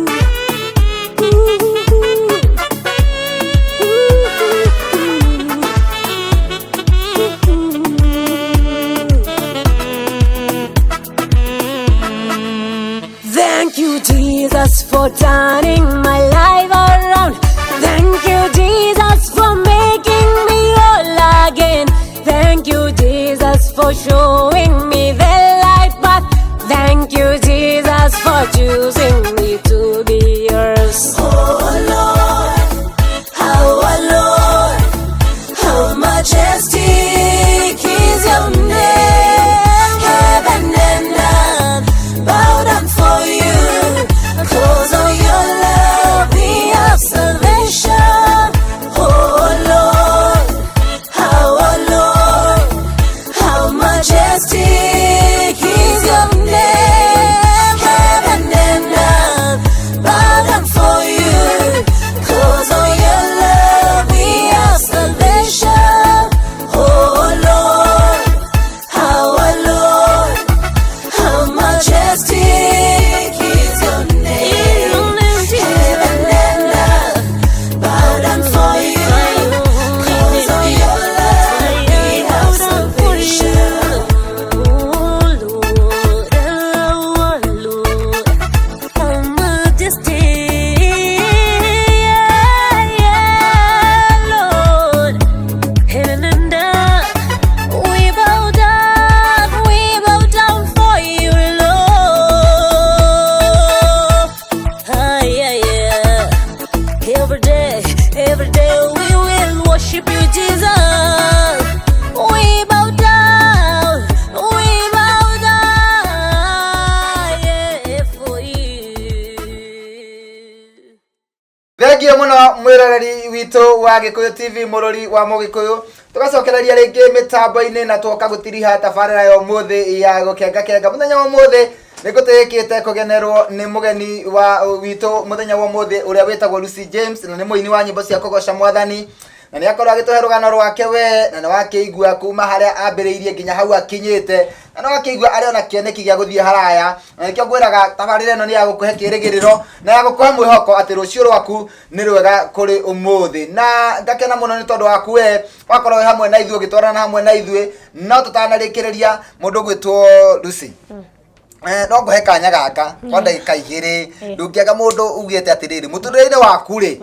Thank you, Jesus, for turning my life around. Thank you, Jesus, for making me whole again. Thank you, Jesus, for showing me the light path. Thank you, Jesus, for choosing me to be yours. Oh Lord, our Lord, Mwĩroreri witũ wa Gĩkũyũ TV, mũrori wa Mũgĩkũyũ, tũgacokereria rĩngĩ mĩtambo-inĩ na twoka gũtiriha tabarĩra ya ũmũthĩ ya gũkengakenga. Mũthenya wa ũmũthĩ nĩ ngũtĩĩkĩte kũgenerwo nĩ mũgeni wa witũ mũthenya wa ũmũthĩ ũrĩa wĩtagwo Lucy James, na nĩ mũini wa nyĩmbo cia kũgoca Mwathani, na nĩ akorwo agĩtũhe rũgano rwake we, na nĩ wakĩigua kuma harĩa ambĩrĩirie nginya hau akinyĩte, na nĩ wakĩigua arĩ ona kĩoneki gĩa gũthiĩ haraya. Na nĩkĩo ngwĩraga tabarĩra ĩno nĩ ya gũkũhe kĩrĩgĩrĩro na ya gũkũhe mwĩhoko atĩ rũciũ rwaku nĩ rwega kũrĩ ũmũthĩ. Na ngakena mũno nĩ tondũ waku we wakorwo wĩ hamwe na ithuĩ, ũgĩtwarana hamwe na ithuĩ. No tũtanarĩkĩrĩria, mũndũ ũgwĩtwo Lucy, no ngũhe kanya gaka kwa ndagĩka 2. Ndũngĩaga mũndũ ugĩte atĩrĩrĩ mũtũrĩre-inĩ waku rĩ,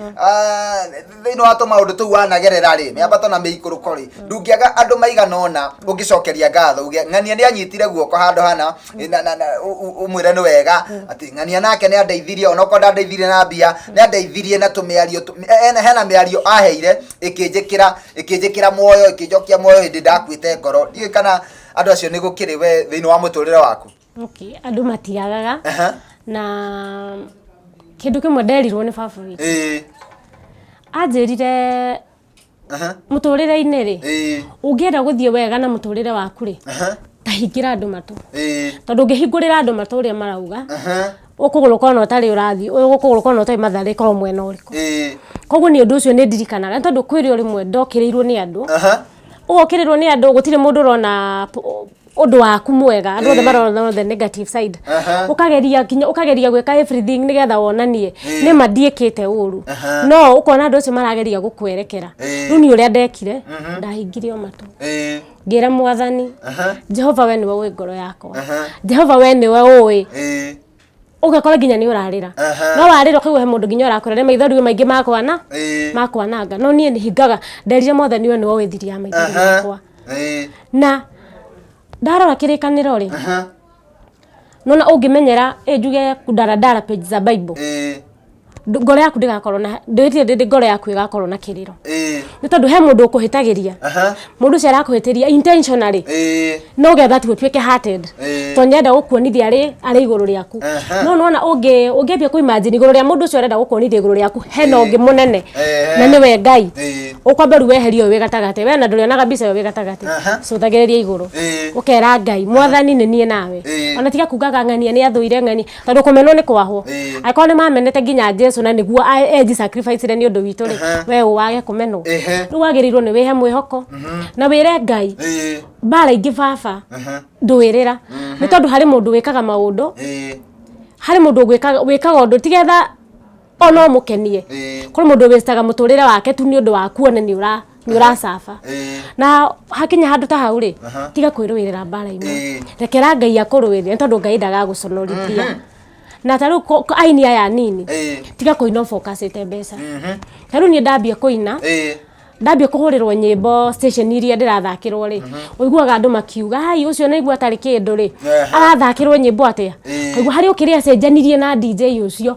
thĩinĩ wa tũmaũndũ tũu wanagerera rĩ, mĩambato na mĩikũrũko rĩ, ndũngĩaga andũ maigana ũna ũngĩcokeria ngatho, uge ng'ania nĩ anyitire guoko handũ hana, na ũmwĩre nĩ wega atĩ ng'ania nake nĩ andeithirie, onokorwo ndandeithirie na mbia, nĩ andeithirie na tũmĩario, hena mĩario aheire ĩkĩnjĩkĩra muoyo, ĩkĩnjokia muoyo hĩndĩ ndakuĩte ngoro. Ndiũĩ kana andũ acio nĩ gũkĩrĩ we thĩinĩ wa mũtũrĩre waku. Okay, andũ matiagaga. Na kĩndũ kĩmwe nderirwo nĩ baba witũ, anjĩrire, mũtũrĩre-inĩ rĩ, ũngĩenda gũthiĩ wega na mũtũrĩre waku rĩ, ta hingĩra andũ matũ, tondũ ũngĩhingũrĩra andũ matũ ũrĩa marauga, ũkũgũrũka ona ũtarĩ ũrathiĩ, ũkũgũrũka ona ũtarĩ matharĩka o mwena ũrĩkũ. Koguo nĩ ũndũ ũcio nĩ ndirikanaga, nĩ tondũ kwĩ rĩo rĩmwe ndokĩrĩirwo nĩ andũ. Ũgokĩrĩrwo nĩ andũ, gũtirĩ mũndũ ũrona ũndũ waku mwega, andũ othe marona the negative side. Ũkageria nginya ũkageria gwĩka everything nĩgetha wonanie nĩ ma ndiĩkĩte ũru, no ũkona andũ acio marageria gũkwerekera. Rĩu niĩ ũrĩa ndekire, ndahingire o matũ, ngĩra Mwathani Jehova, we nĩwe ũĩ ngoro yakwa. Jehova, we nĩwe ũĩ. Ũgakora nginya nĩ ũrarĩra. No warĩra ũkaigua he mũndũ nginya ũrakwĩra nĩ maithori maingĩ makwana makwananga, no niĩ nĩ hingaga. Nderire Mwathani, we nĩwe ũĩ thiri ya maithori makwa. Na ndarora Kĩrĩkanĩro rĩ, nona ũngĩmenyera ĩ njuge kundaradara page za Bible, ngoro yaku ndĩgakorwo na ndĩtire ndĩ ngoro yaku ĩgakorwo na kĩrĩro, nĩ tondũ he mũndũ ũkũhĩtagĩria, mũndũ ũcio arakũhĩtĩria intentionally, no getha tu ũtuĩke hearted, tondũ nĩarenda gũkuonithia arĩ igũrũ rĩaku. No nona ũngĩambia kũ imagine igũrũ rĩa mũndũ ũcio arenda gũkuonithia igũrũ rĩaku hena ũngĩ mũnene, na nĩwe Ngai, ũkwamba rĩu weherie ũyũ wĩ gatagatĩ, we na ndũrĩonaga mbica ĩyo wĩ gatagatĩ. Cũthagĩrĩria igũrũ, ũkera Ngai, Mwathani, nĩ niĩ nawe. Ona tiga kugaga ng'ania nĩ athũire ng'ania, tondũ kũmenwo nĩ kwahwo. Angĩkorwo nĩ mamenete nginya Jesu na nĩguo eji sacrifice nĩ ũndũ witũ rĩ, we wage kũmenwo? Rĩu wagĩrĩirwo nĩ wĩhe mwĩhoko na wĩre Ngai, mbara ingĩ baba ndũĩrĩra, nĩ tondũ harĩ mũndũ wĩkaga maũndũ, harĩ mũndũ wĩkaga ũndũ tigetha ona ũmũkenie. Kũrĩ mũndũ wĩcitaga mũtũrĩre wake tu nĩ ũndũ waku, one nĩ ũra nĩ ũracaba. Na hakinya handũ ta hau rĩ, tiga kwĩrũĩrĩra mbara imwe. Rekera Ngai akũrũĩrĩre, nĩ tondũ Ngai ndagagũconorithia. Na ta rĩu aini aya anini, tiga kũina ũbokacĩte mbeca. Ta rĩu niĩ ndambia kũina, ndambia kũhũrĩrwo nyĩmbo station iria ndĩrathakĩrwo rĩ, ũiguaga andũ makiuga, "Ai, ũcio naigua atarĩ kĩndũ rĩ, arathakĩrwo nyĩmbo atĩa?" Kaigua harĩ ũkĩrĩa acenjanirie na DJ ũcio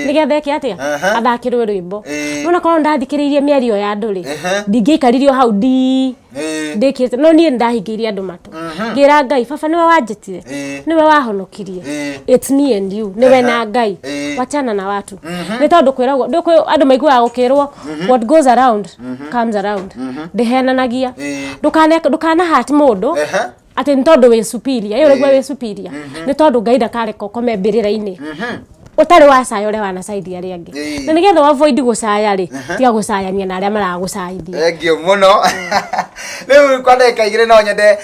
nĩgetha eke atĩa, athakĩrwo rwĩmbo. Nona korwo ndathikĩrĩirie mĩario ya andũ rĩ, ndingĩaikarire o hau ndi ndĩkĩte. No niĩ nĩndahingĩirie andũ matũ, ngĩra Ngai, "Baba, nĩwe wanjĩtire, nĩwe wahonokirie. It's me and you, nĩwe na Ngai. Wachana na watu." Nĩ tondũ kwĩragwo andũ maiguaga gũkĩrwo, "What goes around comes around." Ndĩhenanagia. Ndũkana hurt mũndũ atĩ nĩ tondũ wĩ superior. Ĩyo ũraigua wĩ superior, nĩ tondũ Ngai ndakareka ũkome mbĩrĩra-inĩ ũtarĩ wacaya ũrĩa wanacaithia arĩa angĩ. Na nĩgetha ũ avoid gũcaya rĩ, tiga gũcayania na arĩa maragũcaithia. Thengiũ mũno. Rĩu kwa ndagĩka 2 no nyende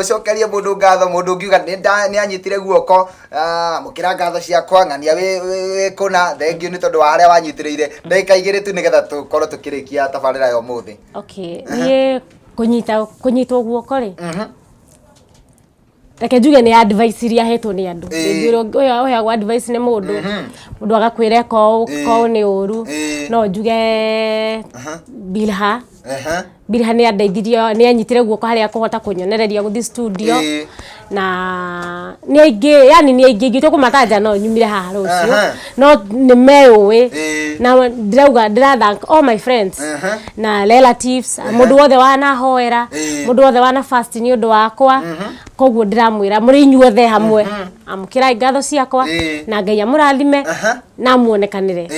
ũcokerie mũndũ ngatho, mũndũ ũngiuga nĩ anyitire guoko, amũkĩra ngatho ciakwa, ng'ania wĩ kũna, thengiũ nĩ tondũ wa harĩa wanyitĩrĩire. Ndagĩka 2 tu nĩgetha tũkorwo tũkĩrĩkia tabarĩra ya ũmũthĩ. Okay, niĩ kũnyitwo guoko rĩ, reke njuge nĩ advice iria hetwo nĩ andũ. Rĩngĩ ũrĩa ũyũ ũheagwo advice nĩ mũndũ, mũndũ agakwĩra eka ũũ, eka ũũ nĩ ũru. No njuge Bilha. Bilha nĩ andeithirie, nĩ anyitire guoko harĩa kũhota kũnyonereria gũthiĩ studio. Na nĩ aingĩ, yani nĩ aingĩ ingĩtua kũmatanja no nyumire haha rũciũ. No nĩ meyũĩ. Na ndĩrauga ndĩra thank all my friends na relatives, mũndũ wothe wanahoera, mũndũ wothe wana fast nĩ ũndũ wakwa. Koguo ndĩramwĩra mũrĩ inyuothe hamwe, amũkĩrai ngatho ciakwa. Na Ngai amũrathime na amuonekanĩre.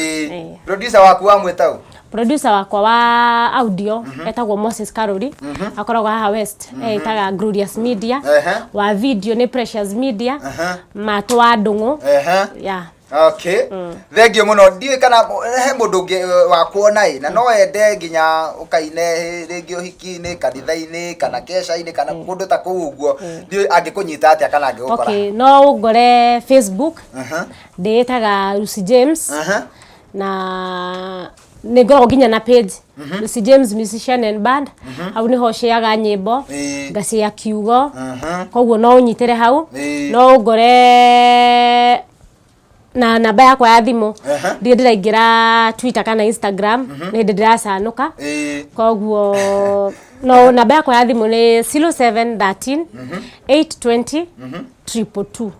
Producer waku wamwĩta ũ? Producer wakwa wa audio etagwo Moses Karori, akoragwo haha West, etaga Glorious Media. Wa video nĩ Precious Media, Matũ wa Ndũng'ũ. Yeah. Okay, thengiũ mũno. Ndiũĩ kana he mũndũ ũngĩ wa kuona ĩ na no ende nginya ũkaine rĩngĩ ũhiki-inĩ, kanitha-inĩ, kana keca-inĩ, kana kũndũ ta kũu ũguo, ndiũĩ angĩkũnyita atĩa kana angĩgũkora. Okay, no ũngore Facebook, ndĩĩtaga Lucy James, na nĩ ngoragwo nginya na page Lucy James Musician and Band. Hau nĩho ciaga nyĩmbo, ngacia kiugo, koguo no ũnyitĩre hau. No ũngore na namba yakwa ya thimũ. Ndirĩ ndĩraingĩra Twitter kana Instagram, nĩ hĩndĩ ndĩracanũka. Koguo no namba yakwa ya thimũ nĩ 0713 820 222.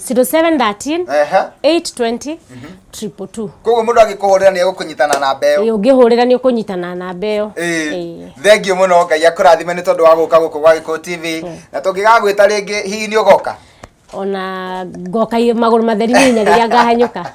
0713 820 222. Koguo mũndũ angĩkũhũrĩra nĩ egũkũnyita na namba ĩyo? Ĩĩ, ũngĩhũrĩra nĩ ũkũnyita na namba ĩyo. Ĩĩ. Thengiũ mũno, Ngai akũrathime nĩ tondũ wa gũka gũkũ gwa Gĩkũyũ TV, na tũngĩgagwĩta rĩngĩ hihi nĩ ũgoka? Ona ngoka magũrũ matheri nginya rĩrĩa ngahanyũka.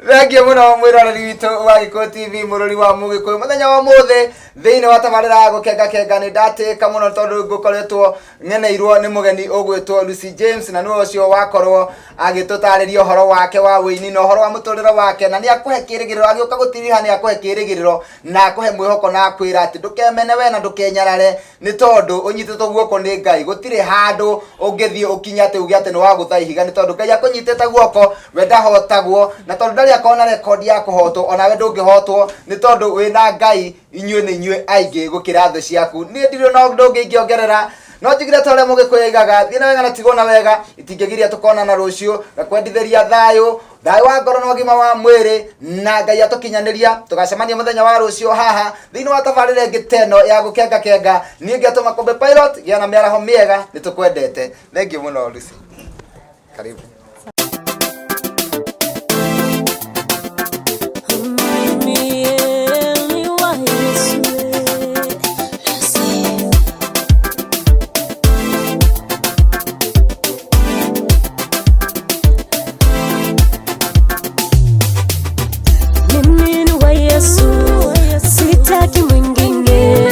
Thengiũ mũno, mwĩroreri witũ wa Gĩkũyũ TV, mũrũri wa Mũgĩkũyũ. Mũthenya wa ũmũthĩ thĩinĩ wa tabarĩra ya Gũkenga Kenga nĩ ndatĩka mũno tondũ ngũkoretwo ng'eneirwo nĩ mũgeni ũgwĩtwo Lucy James, na nĩwe ũcio wakorwo agĩtũtarĩria ũhoro wake wa wĩini na ũhoro wa mũtũrĩre wake, na nĩ akũhe kĩrĩgĩrĩro, agĩũka gũtiriha nĩ akũhe kĩrĩgĩrĩro na akũhe mwĩhoko na akwĩra atĩ ndũkemene we na ndũkenyarare nĩ tondũ ũnyitĩtwo guoko nĩ Ngai. Gũtirĩ handũ ũngĩthiĩ ũkinye atĩ uge atĩ nĩ wagũtha ihiga, nĩ tondũ Ngai akũnyitĩte guoko, we ndahotagwo, na tondũ ndarĩ akorwo na rekondi ya kũhotwo, onawe ndũngĩhotwo nĩ tondũ wĩna Ngai. Inyuĩ nĩ inyuĩ aingĩ gũkĩra thũ ciaku. Niĩ ndirĩ na ũndũ ũngĩ ingĩongerera, no njugire ta ũrĩa Mũgĩkũyũ aigaga, thiĩ na wega na tigwo na wega itingĩgiria tũkonana rũciũ. Ngakwendithĩria thayũ, thayũ wa ngoro na ũgima wa mwĩrĩ, na Ngai atũkinyanĩria tũgacemania mũthenya wa rũciũ haha thĩinĩ wa tabarĩra ĩngĩ ta ĩno ya Gũkenga Kenga. Niĩ ngĩatũma Kombe Pilot, gĩa na mĩaraho mĩega, nĩ tũkwendete. Thengiũ mũno, Lucy, karibu. Mimi wa Yesu. Lucy. Mimi ni wa Yesu, sitaki mwingine.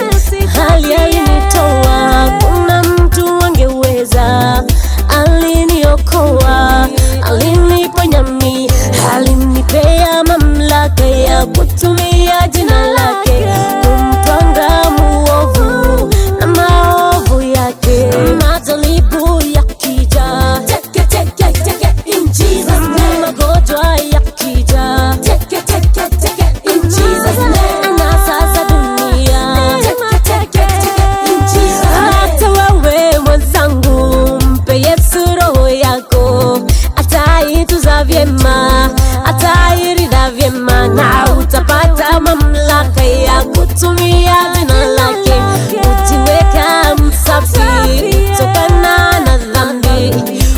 Hali alinitoa, kuna mtu angeweza. Aliniokoa, aliniponya mi, alinipea mamlaka ya kutumia jina lake kumtwanga muovu na maovu yake. Majaribu yakija, teke teke teke in Jesus name. Magonjwa yakija, teke teke teke in Jesus name. Anasa za dunia, teke teke teke in Jesus name. Hata wewe mwenzangu, mpe Yesu roho yako, ataituza vyema, atairinda vyema, na utapata mamlaka ya kutumia jina lake, ujiweka msafi kutokana na dhambi,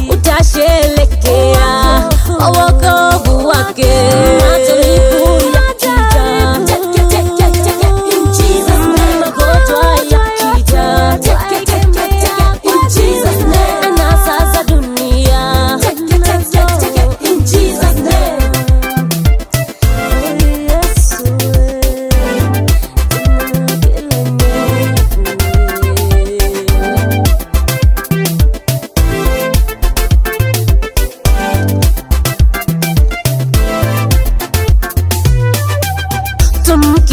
utashelekea wokovu wake. Majaribu yakija, teke teke teke in Jesus name. Magonjwa yakija, teke teke teke in Jesus name. Anasa za dunia, teke teke teke in Jesus name. Oh, Yesu, eh,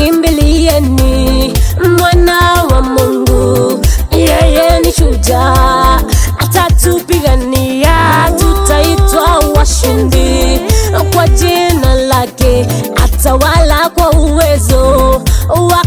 Tumkimbilieni mwana wa Mungu, yeye ni shujaa, atatupigania, tutaitwa washindi kwa jina lake, atawala kwa uwezo wa